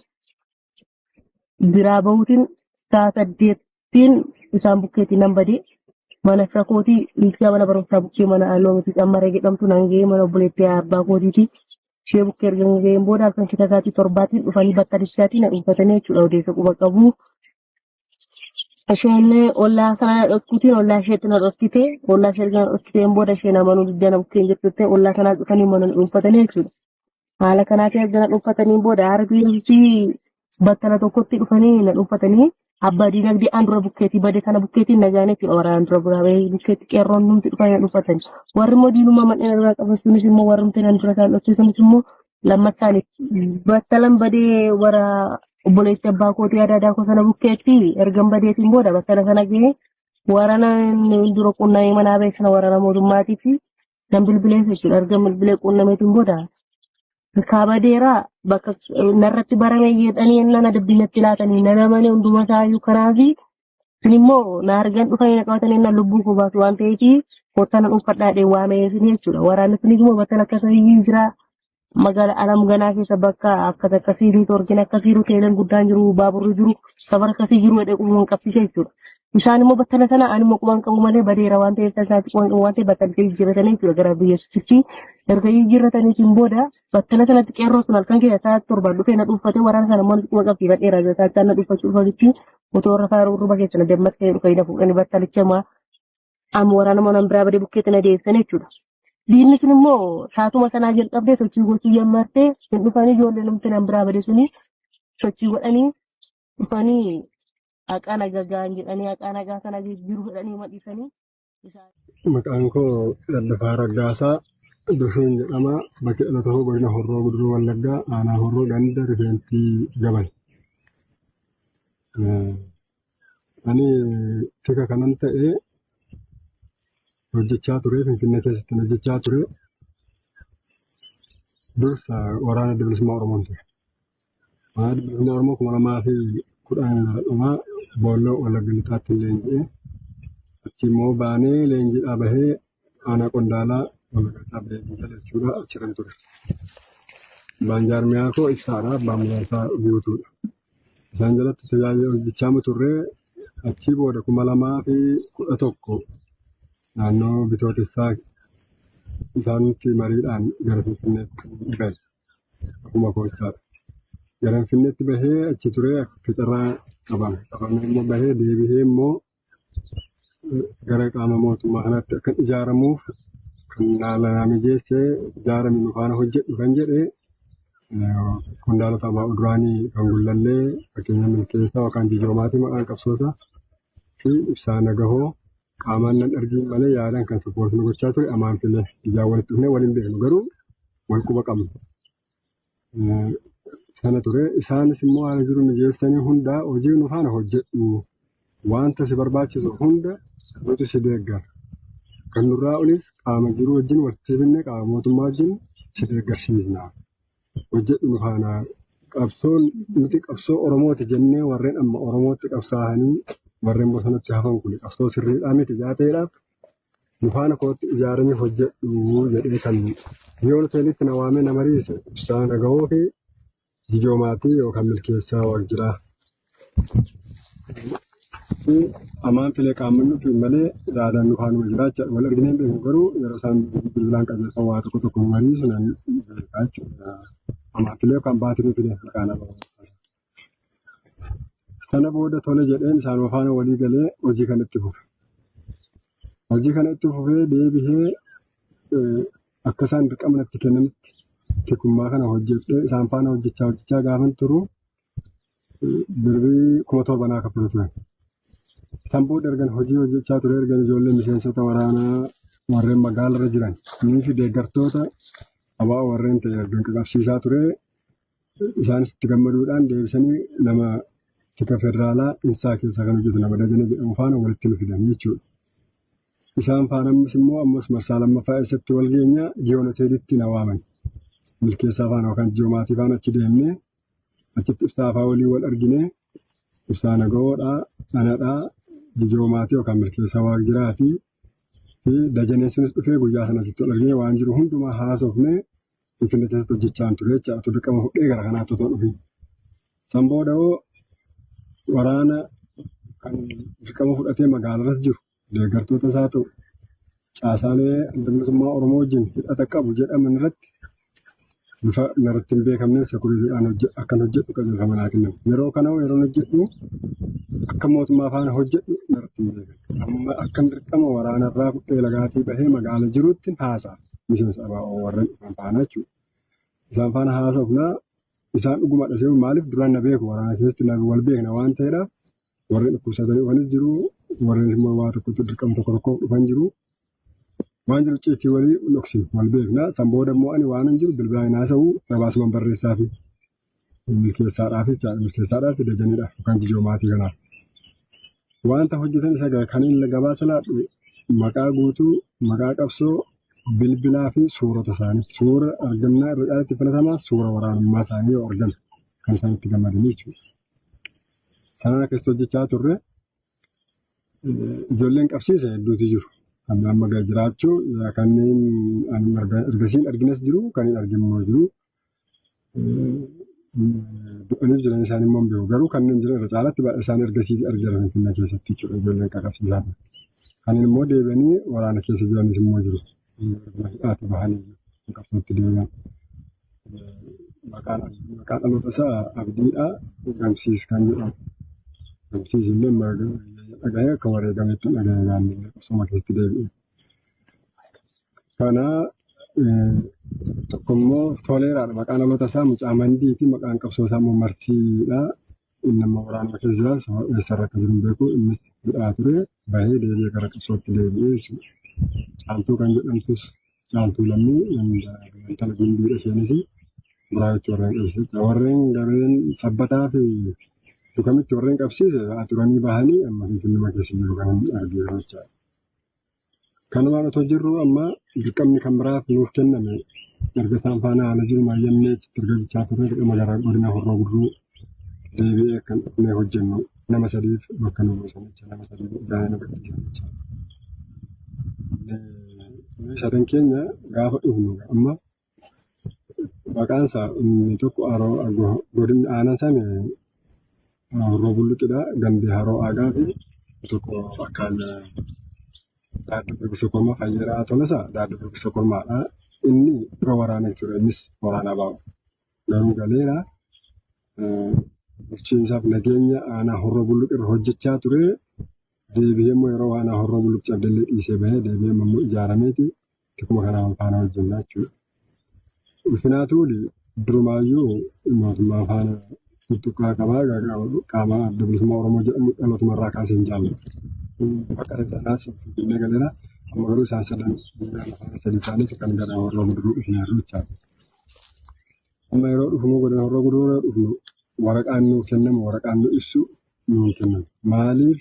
Biraa bahuutiin sa'a 8tiin isaan bukkeetiin nan badee mana fira kootii liisaa mana barumsaa bukkee mana loomisi cammaree jedhamtu nan ga'ee mana obboleettii abbaa kootiiti. Ishee bukkee erga ga'een booda halkan kita sa'aatii 7tiin dhufanii bakka dischaatii na dhuunfatanii jechuudha odeessa quba qabu. Isheen ollaa sana na dhoskuutiin ollaa isheetti na dhoskite ollaa ishee erga na dhoskiteen booda isheen amanuu diddee na bukkeen jirtutte ollaa sanaa dhufanii mana na dhuunfatanii jechuudha. Haala kanaatiin erga na dhuunfatanii booda RBMC battala tokkotti dhufanii na dhuunfatanii abbaa diinagdee aan dura bukkeetii bade sana bukkeetiin nagaan jechuudha warra aan dura buraabee bukkeetti qeerroon numti dhufanii na dhuunfatanii. Warri immoo diinummaa manneen irraa qaban sunis immoo warri nuti nan dura isaan dhoksee sunis immoo lammaffaan battalan badee warra obboleessi abbaa kootii adaadaa koo sana bukkeetti ergan badeetiin booda battala sana gahee waraana inni dura qunnamee manaa ba'e sana waraana mootummaatii fi nan bilbileef jechuudha. Erga bilbilee qunnameetiin booda kaabadeeraa bakka narratti barame jedhanii ennaan adabbii natti laatanii nan amane hunduma isaayyuu kanaafi isin immoo na argan dhufanii na qabatanii ennaan lubbuu koo baasu waan ta'eef Kottaa na dhuunfadhaa jedhee waamee jechuudha. Waraanni sunis immoo battala akkasii jira. Magaala Alam Ganaa keessa bakka akkas akkasii niitoorkiin akkasii jiru, teeleen guddaan jiru, baaburri jiru, safara akkasii jiru jedhee quban qabsiise jechuudha. Isaan immoo battala sana ani immoo quban qabu malee badeera waan ta'eef isaatti quban qabu waan ta'eef battala jijjiirratanii jechuudha gara biyya Yesuusitti. Erga jijjiirrataniitiin booda battala sanatti qeerroo sun halkan keessa sa'aatti 7 dhufee na dhuunfatee, waraana sana immoo quba qabsiifadheera. Sa'aatti na dhuunfachuu dhufanitti otoo irra faaruu urruba keessa na dammaqsee dhufee na fuudhanii battalicha amma waraana mana biraa badee bukkeetti na deebisan jechuudha. Diinni sun immoo saatuma sanaa jalqabdee sochii gochuu jammartee hin dhufanii, ijoollee namti nan biraa bade suni sochii godhanii dhufanii haqaa nagaa ga'an jedhanii haqaa nagaa sana jiru fedhanii madhiisanii isaan. Maqaan koo Lallafaa Raggaasaa Dushuun jedhama. Bakki dhalata koo godina Horroo Guduruu Wallaggaa, aanaa Horroo, ganda Rifeentii Gabal. Ani tika kanan ta'e hojjechaa ture, Finfinnee keessatti hojjechaa ture. Dursa waraana Adda Bilisummaa Oromoon ture. Waraana Adda Bilisummaa Oromoo 2010 gara dhumaa Boolloo Wallagga Lixaatti leenji'e. Achi immoo baanee leenjiidhaa bahee aanaa Qondaalaa Wallagga Lixaa leenjii jala jechuudha, achirran ture. Abbaan jaarmiyaa koo Ibsaadha. Abbaan muraasaa guutuudha. Isaan jalatti tajaajila hojjechaa turre. Achii booda 2011 naannoo Bitootessaa isaanitti mariidhaan gara Finfinneetti bahe. Akkuma koochaadha. Gara Finfinneetti bahee achi turee akka carraa qabame. Qabamee immoo bahee deebihee immoo gara qaama mootummaa kanaatti akka ijaaramuuf kan naa mijeessee ijaarame, nu faana hojjedhu kan jedhe, qondaalota ABO duraanii kan Gullallee, fakkeenya Milkeessaa yookaan Jijoomaatii maqaan qabsoota fi Ibsaa Nagahoo, qaamaan nan argin malee yaadaan kan support nu gochaa ture Amaan Filee, ijaan walitti dhufnee waliin beeknu garuu wal quba qabnu. Sana ture. Isaanis immoo haala jiru mijeessanii hundaa hojii nu faana hojjedhu, wanta si barbaachisu hunda nuti si deeggara. Kan nurraa olis qaama jiru wajjin walitti finne qaama mootummaa wajjin si deeggarsiisna. Hojjedhu nu faana. Qabsoon nuti qabsoo Oromooti jennee warreen amma Oromootti qabsaa'anii warreen bosonatti hafan kun qabsoo sirriidhaa miti jaateedhaaf nu faana kootti ijaaramee hojjedhu jedhee kan yoo hoteelitti na waamee na mariise Ibsaa Nagahoo fi Jijoomaatii yookaan Milkeessaa Waaqjiraa. Fi Amaan Filee qaamni nuti malee yaadaan nu faanuma jiraachaa wal arginee hin beeknu, garuu yeroo isaan bilbilaan qajeelfama waa tokko tokko nu mariisu nan beekaa jechuudha. Amaan Filee yookaan Baatirii Filee maqaan nama. Sana booda tole jedheen isaan faana walii galee hojii kana itti fufe. Hojii kana itti fufee deebihee akka isaan dirqama natti kennanitti tikummaa kana hojjedhee isaan faana hojjechaa hojjechaa gaafan turu birrii 7,000 naa kaffalu ture. San booda ergan hojii hojjechaa ture, ergan ijoollee miseensota waraanaa warreen magaalarra jiran nii fi deeggartoota ABO warreen ta'e ergan qaqqabsiisaa ture, isaanis itti gammaduudhaan deebisanii nama tika federaalaa Insaa keessaa kan hojjetu nama Dajanee jedhamu faana walitti nu fidan jechuudha. Isaan faana ammas immoo ammas marsaa lammaffaa eessatti wal geenya? Giyoon Hoteelitti na waaman. Milkeessaa faana yookaan Jiyoomaatii faana achi deemnee achitti Ibsaa faa walii wal argine. Ibsaa Nagahoodhaa, anadhaa, Jijoomaatii yookaan Milkeessaa Waaqjiraa fi Dajaneen sunis dhufee guyyaa sana asitti wal argine, waan jiru hundumaa haasofne. Finfinnee keessatti hojjechaa ture jecha otoo dirqama fudhee gara kanaatti otoo dhufin. San booda hoo waraana kan dirqama fudhatee magaalarras jiru deeggartoota isaa ta'u caasaalee Adda Bilisummaa Oromoo wajjin hidhata qabu jedhaman irratti bifa narratti hin beekamneen sekuriitiidhaan akkan hojjedhu qajeelfama naa kennan. Yeroo kana yeroon hojjedhu akka mootummaa faana hojjedhu narratti hin beekan. Amma akkan dirqama waraanarraa fudhee lagaatii bahee magaala jirutti haasa'a. Miseensa ABO warreen dhufan faana jechuudha. Isaan faana haasofnaa, isaan dhuguma dhasee maaliif duraan na beeku, waraana keessatti na wal beekna waan ta'eedhaaf, warreen dhukkubsatanii dhufanis jiru, warreen immoo waa tokkotti dirqama tokko tokkoof dhufan jiru. Waan jiru ciitii walii dhoksinu, wal beekna. San booda immoo ani waan hin jiru bilbilaan hin haasa'u, gabaasuman barreessaa fi Milkeessaadhaaf jechaadha. Milkeessaadhaaf fi Dajaniidhaaf yookaan Jijoomaatii kanaaf. Wanta hojjetan isa kan inni gabaasa laadhu maqaa guutuu, maqaa qabsoo, bilbilaa fi suurota isaanii. Suura argannaa irra caalaatti filatamaa suura waraanummaa isaanii yoo argan kan isaan itti gammadanii jechuudha. Sanaan akkasitti hojjechaa turre. Ijoolleen qabsiise hedduutu jiru. Amma jiraachuu kanneen ergasiin argines jiru kan hin argin immoo jiru. Du'aniif jiran isaan immoo hin beeku. Garuu kanneen jiran irra caalatti baay'ee isaan ergasii argina Finfinnee keessatti jechuudha ijoolleen qaqqabsiisaa ture. Kanneen immoo deebi'anii waraana keessa jiranis immoo jiru. Hidhaatti bahanii qabsootti deebi'an. Maqaan dhaloota isaa Abdiidha. Gamsiis kan jedhamu. Gamsiis illee dhagahee akka wareegametti dhagahee gaannee qabsooma keessatti deebi'e. Kana tokko immoo Toleeraadha. Maqaan dhaloota isaa Mucaa Mandiiti. Maqaan qabsoo isaa immoo Marsiidha. Inni amma waraanuma keessa jira. Eessarra akka jiru hin beeku. Innis hidhaa ture. Bahee deebi'ee gara qabsootti deebi'ee jechuudha. Caaltuu kan jedhamtus Caaltuu Lammii intala Gimbiidha isheenis. Buraayyuutti warreen qabsiise. Warreen gareen sabbataa fi dukamitti warreen qabsiise turanii bahanii amma Finfinnuma keessa jiru kan inni arginu jechaadha. Kanumaan otoo jirru amma dirqamni kan biraaf nuuf kenname erga isaan faana haala jiru maayyannee erga jechaa turre dirqama gara godina Horroo Guduruu deebi'ee akka dhufnee hojjennu nama sadiif bakka nu buusan jecha nama sadiif ijaaranii nu gadhiisan jecha. Nuyi sadan keenya gaafa dhufnu amma maqaan isaa inni tokko haroo godinni aanaan isaa Horroo Bulluqidha. Gandi Haroo Aagaa fi tokko akkaan Daaddoo Birbirsa Kormaa Fayyeeraa Tolasaa Daaddoo Birbirsa Kormaadha. Inni dura waraana jechuudha. Innis waraanaa baa'u. Garuu galeera bulchiinsaaf nageenya aanaa Horroo Bulluq irra hojjechaa ture. Deebi'ee immoo yeroo aanaa Horroo Bulluq cabdallee dhiisee bahee deebi'ee immoo ijaarameeti akkuma kanaan faana hojjennaa jechuudha. Ulfinaa Tuuli durumaayyuu mootummaa faana tuttuqqaa qabaa qaama adda bilisummaa Oromoo jedhamu dhalootuma irraa kaasee hin jaallatu. Bakka sanaas Finfinnee galeera. Amma garuu isaan sadan sadii ta'anis kan gara Horroo Guduruu dhufneerru jechaadha. Amma yeroo dhufnu godina Horroo Guduruu yeroo dhufnu waraqaan nuu kennamu waraqaan nu ibsu nuu hin kennamu. Maaliif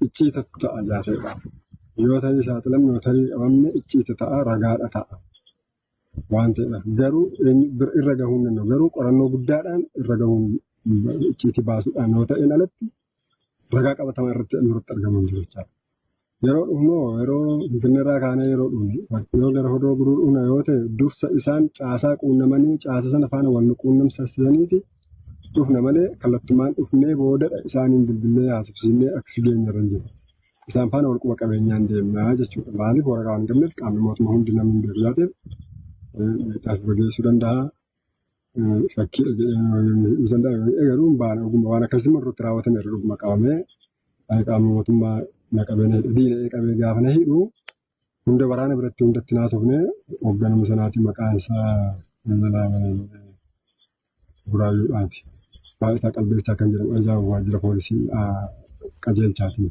icciitatu ta'a jaateedha. Yoo tarii saaxilamne yoo tarii qabamne icciita ta'a ragaadha ta'a. Waan ta'eedhaaf garuu irra gahuu hin danda'u. Garuu qorannoo guddaadhaan irra gahuun icciitii baasuudhaan yoo ta'een alatti ragaa qabatamaa irratti nurratti argamu hin jiru jechaadha. Yeroo dhufnu yeroo Finfinneerraa kaanee yeroo dhufnu yoo gara Horroo Guduruu dhufna yoo ta'e dursa isaan caasaa quunnamanii caasa sana faana wal nu quunnamsiisaniiti dhufna malee kallattumaan dhufnee boodadha isaaniin bilbillee haasofsiisnee akka geenya irra hin jiru. Isaan faana wal quba qabeenyaan deemnaa jechuudha. Maaliif waraqaa waan hin qabneef qaamni mootummaa hundi namni hin beeku yaateef miidhaaf irra geessuu danda'a. Shakkiidha jedhee danda'a. Garuu baana dhuguma waan akkasii irratti raawwatame irra dhuguma qabamee qaamni mootummaa na qabee na hidhe diina qabee gaafa na hidhu hunda waraana biratti hundatti naasofne hoogganama sanaatiin maqaan isaa Buraayyuudhaati. Baay'isaa Qalbeessaa kan jedhamu ajaa waajjira poolisii qajeelchaatiin.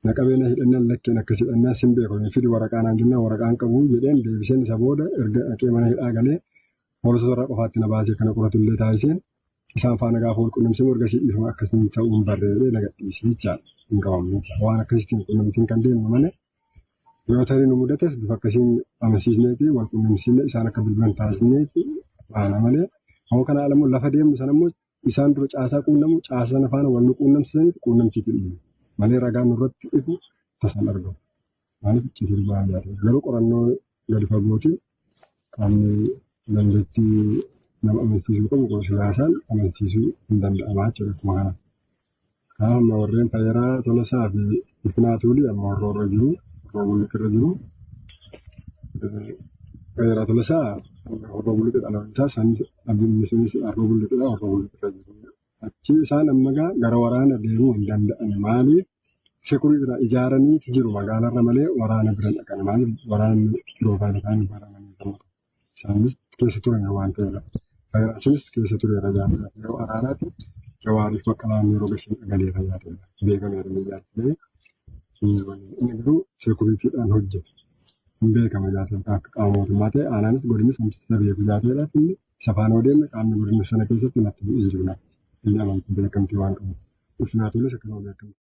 Na qabee na hidhannaan lakkeen akkas hidhannaan sin beeku fidi waraqaa naan jennaan waraqaan qabu jedheen deebiseen isa booda erga dhaqee mana hidhaa galee poolisota irraa qofaatti na baasee kana qoratu illee taasiseen isaan faana gaafa wal qunnamsiisu ergasii dhiifama akkasiin ta'uu hin barreedee na gadhiisee jechaadha. Hin qabamne waan akkasiitiin qunnamtiin kan deemnu malee yoo tarii nu mudates bifa akkasiin amansiisneeti wal qunnamsiisne isaan akka bilbilan taasisneeti baana malee hoo kana ala immoo lafa deemnu sana immoo isaan dura caasaa quunnamu caasaa sana faana wal nu quunnamsiisaniif quunnamtiitu dhiibu malee ragaan nurratti ifu tasaan argamu. Maaliif icciitiin ba'aa yaadu garuu qorannoo gadi fagootiin qaamni dandeettii nama amansiisuu qabu siyaasaan amansiisuu hin danda'amaa jechuudha akkuma kana. Kanaaf amma warreen Fayyeraa Tolasaa fi Ulfinaa Tuulii amma warra irra jiru, warra Bulluq irra jiru. Fayyeraa Tolasaa warra Bulluq dhaloonni isaa isaanis abdiin sunis warra Bulluqidha warra Bulluq irra jiru. Achi isaan amma gara waraana deemuu hin danda'an. Maaliif sekurii irraa ijaaraniiti jiru magaalarra malee waraana bira hin dhaqan. Maaliif waraanni piroofaayila isaanii baramanii kan isaanis keessa turan waan ta'eedha. Fayyeraan sunis keessa tureera jaarraa yeroo araaraatti Jawaariif Baqqalaan yeroo gashin dhagaleera yaadudha. Beekameera miidiyaatti inni garuu sekuriitiidhaan hojjeta. Hin beekama jaarraa akka qaama mootummaa ta'e aanaanis godinis wanti beeku jaateedhaaf inni isa faana odeemne qaamni godina sana keessatti natti bu'ee jiru natti. Inni amantii beekamtii waan qabuuf. Ulfinaa Tuulis akkasuma beekamtii.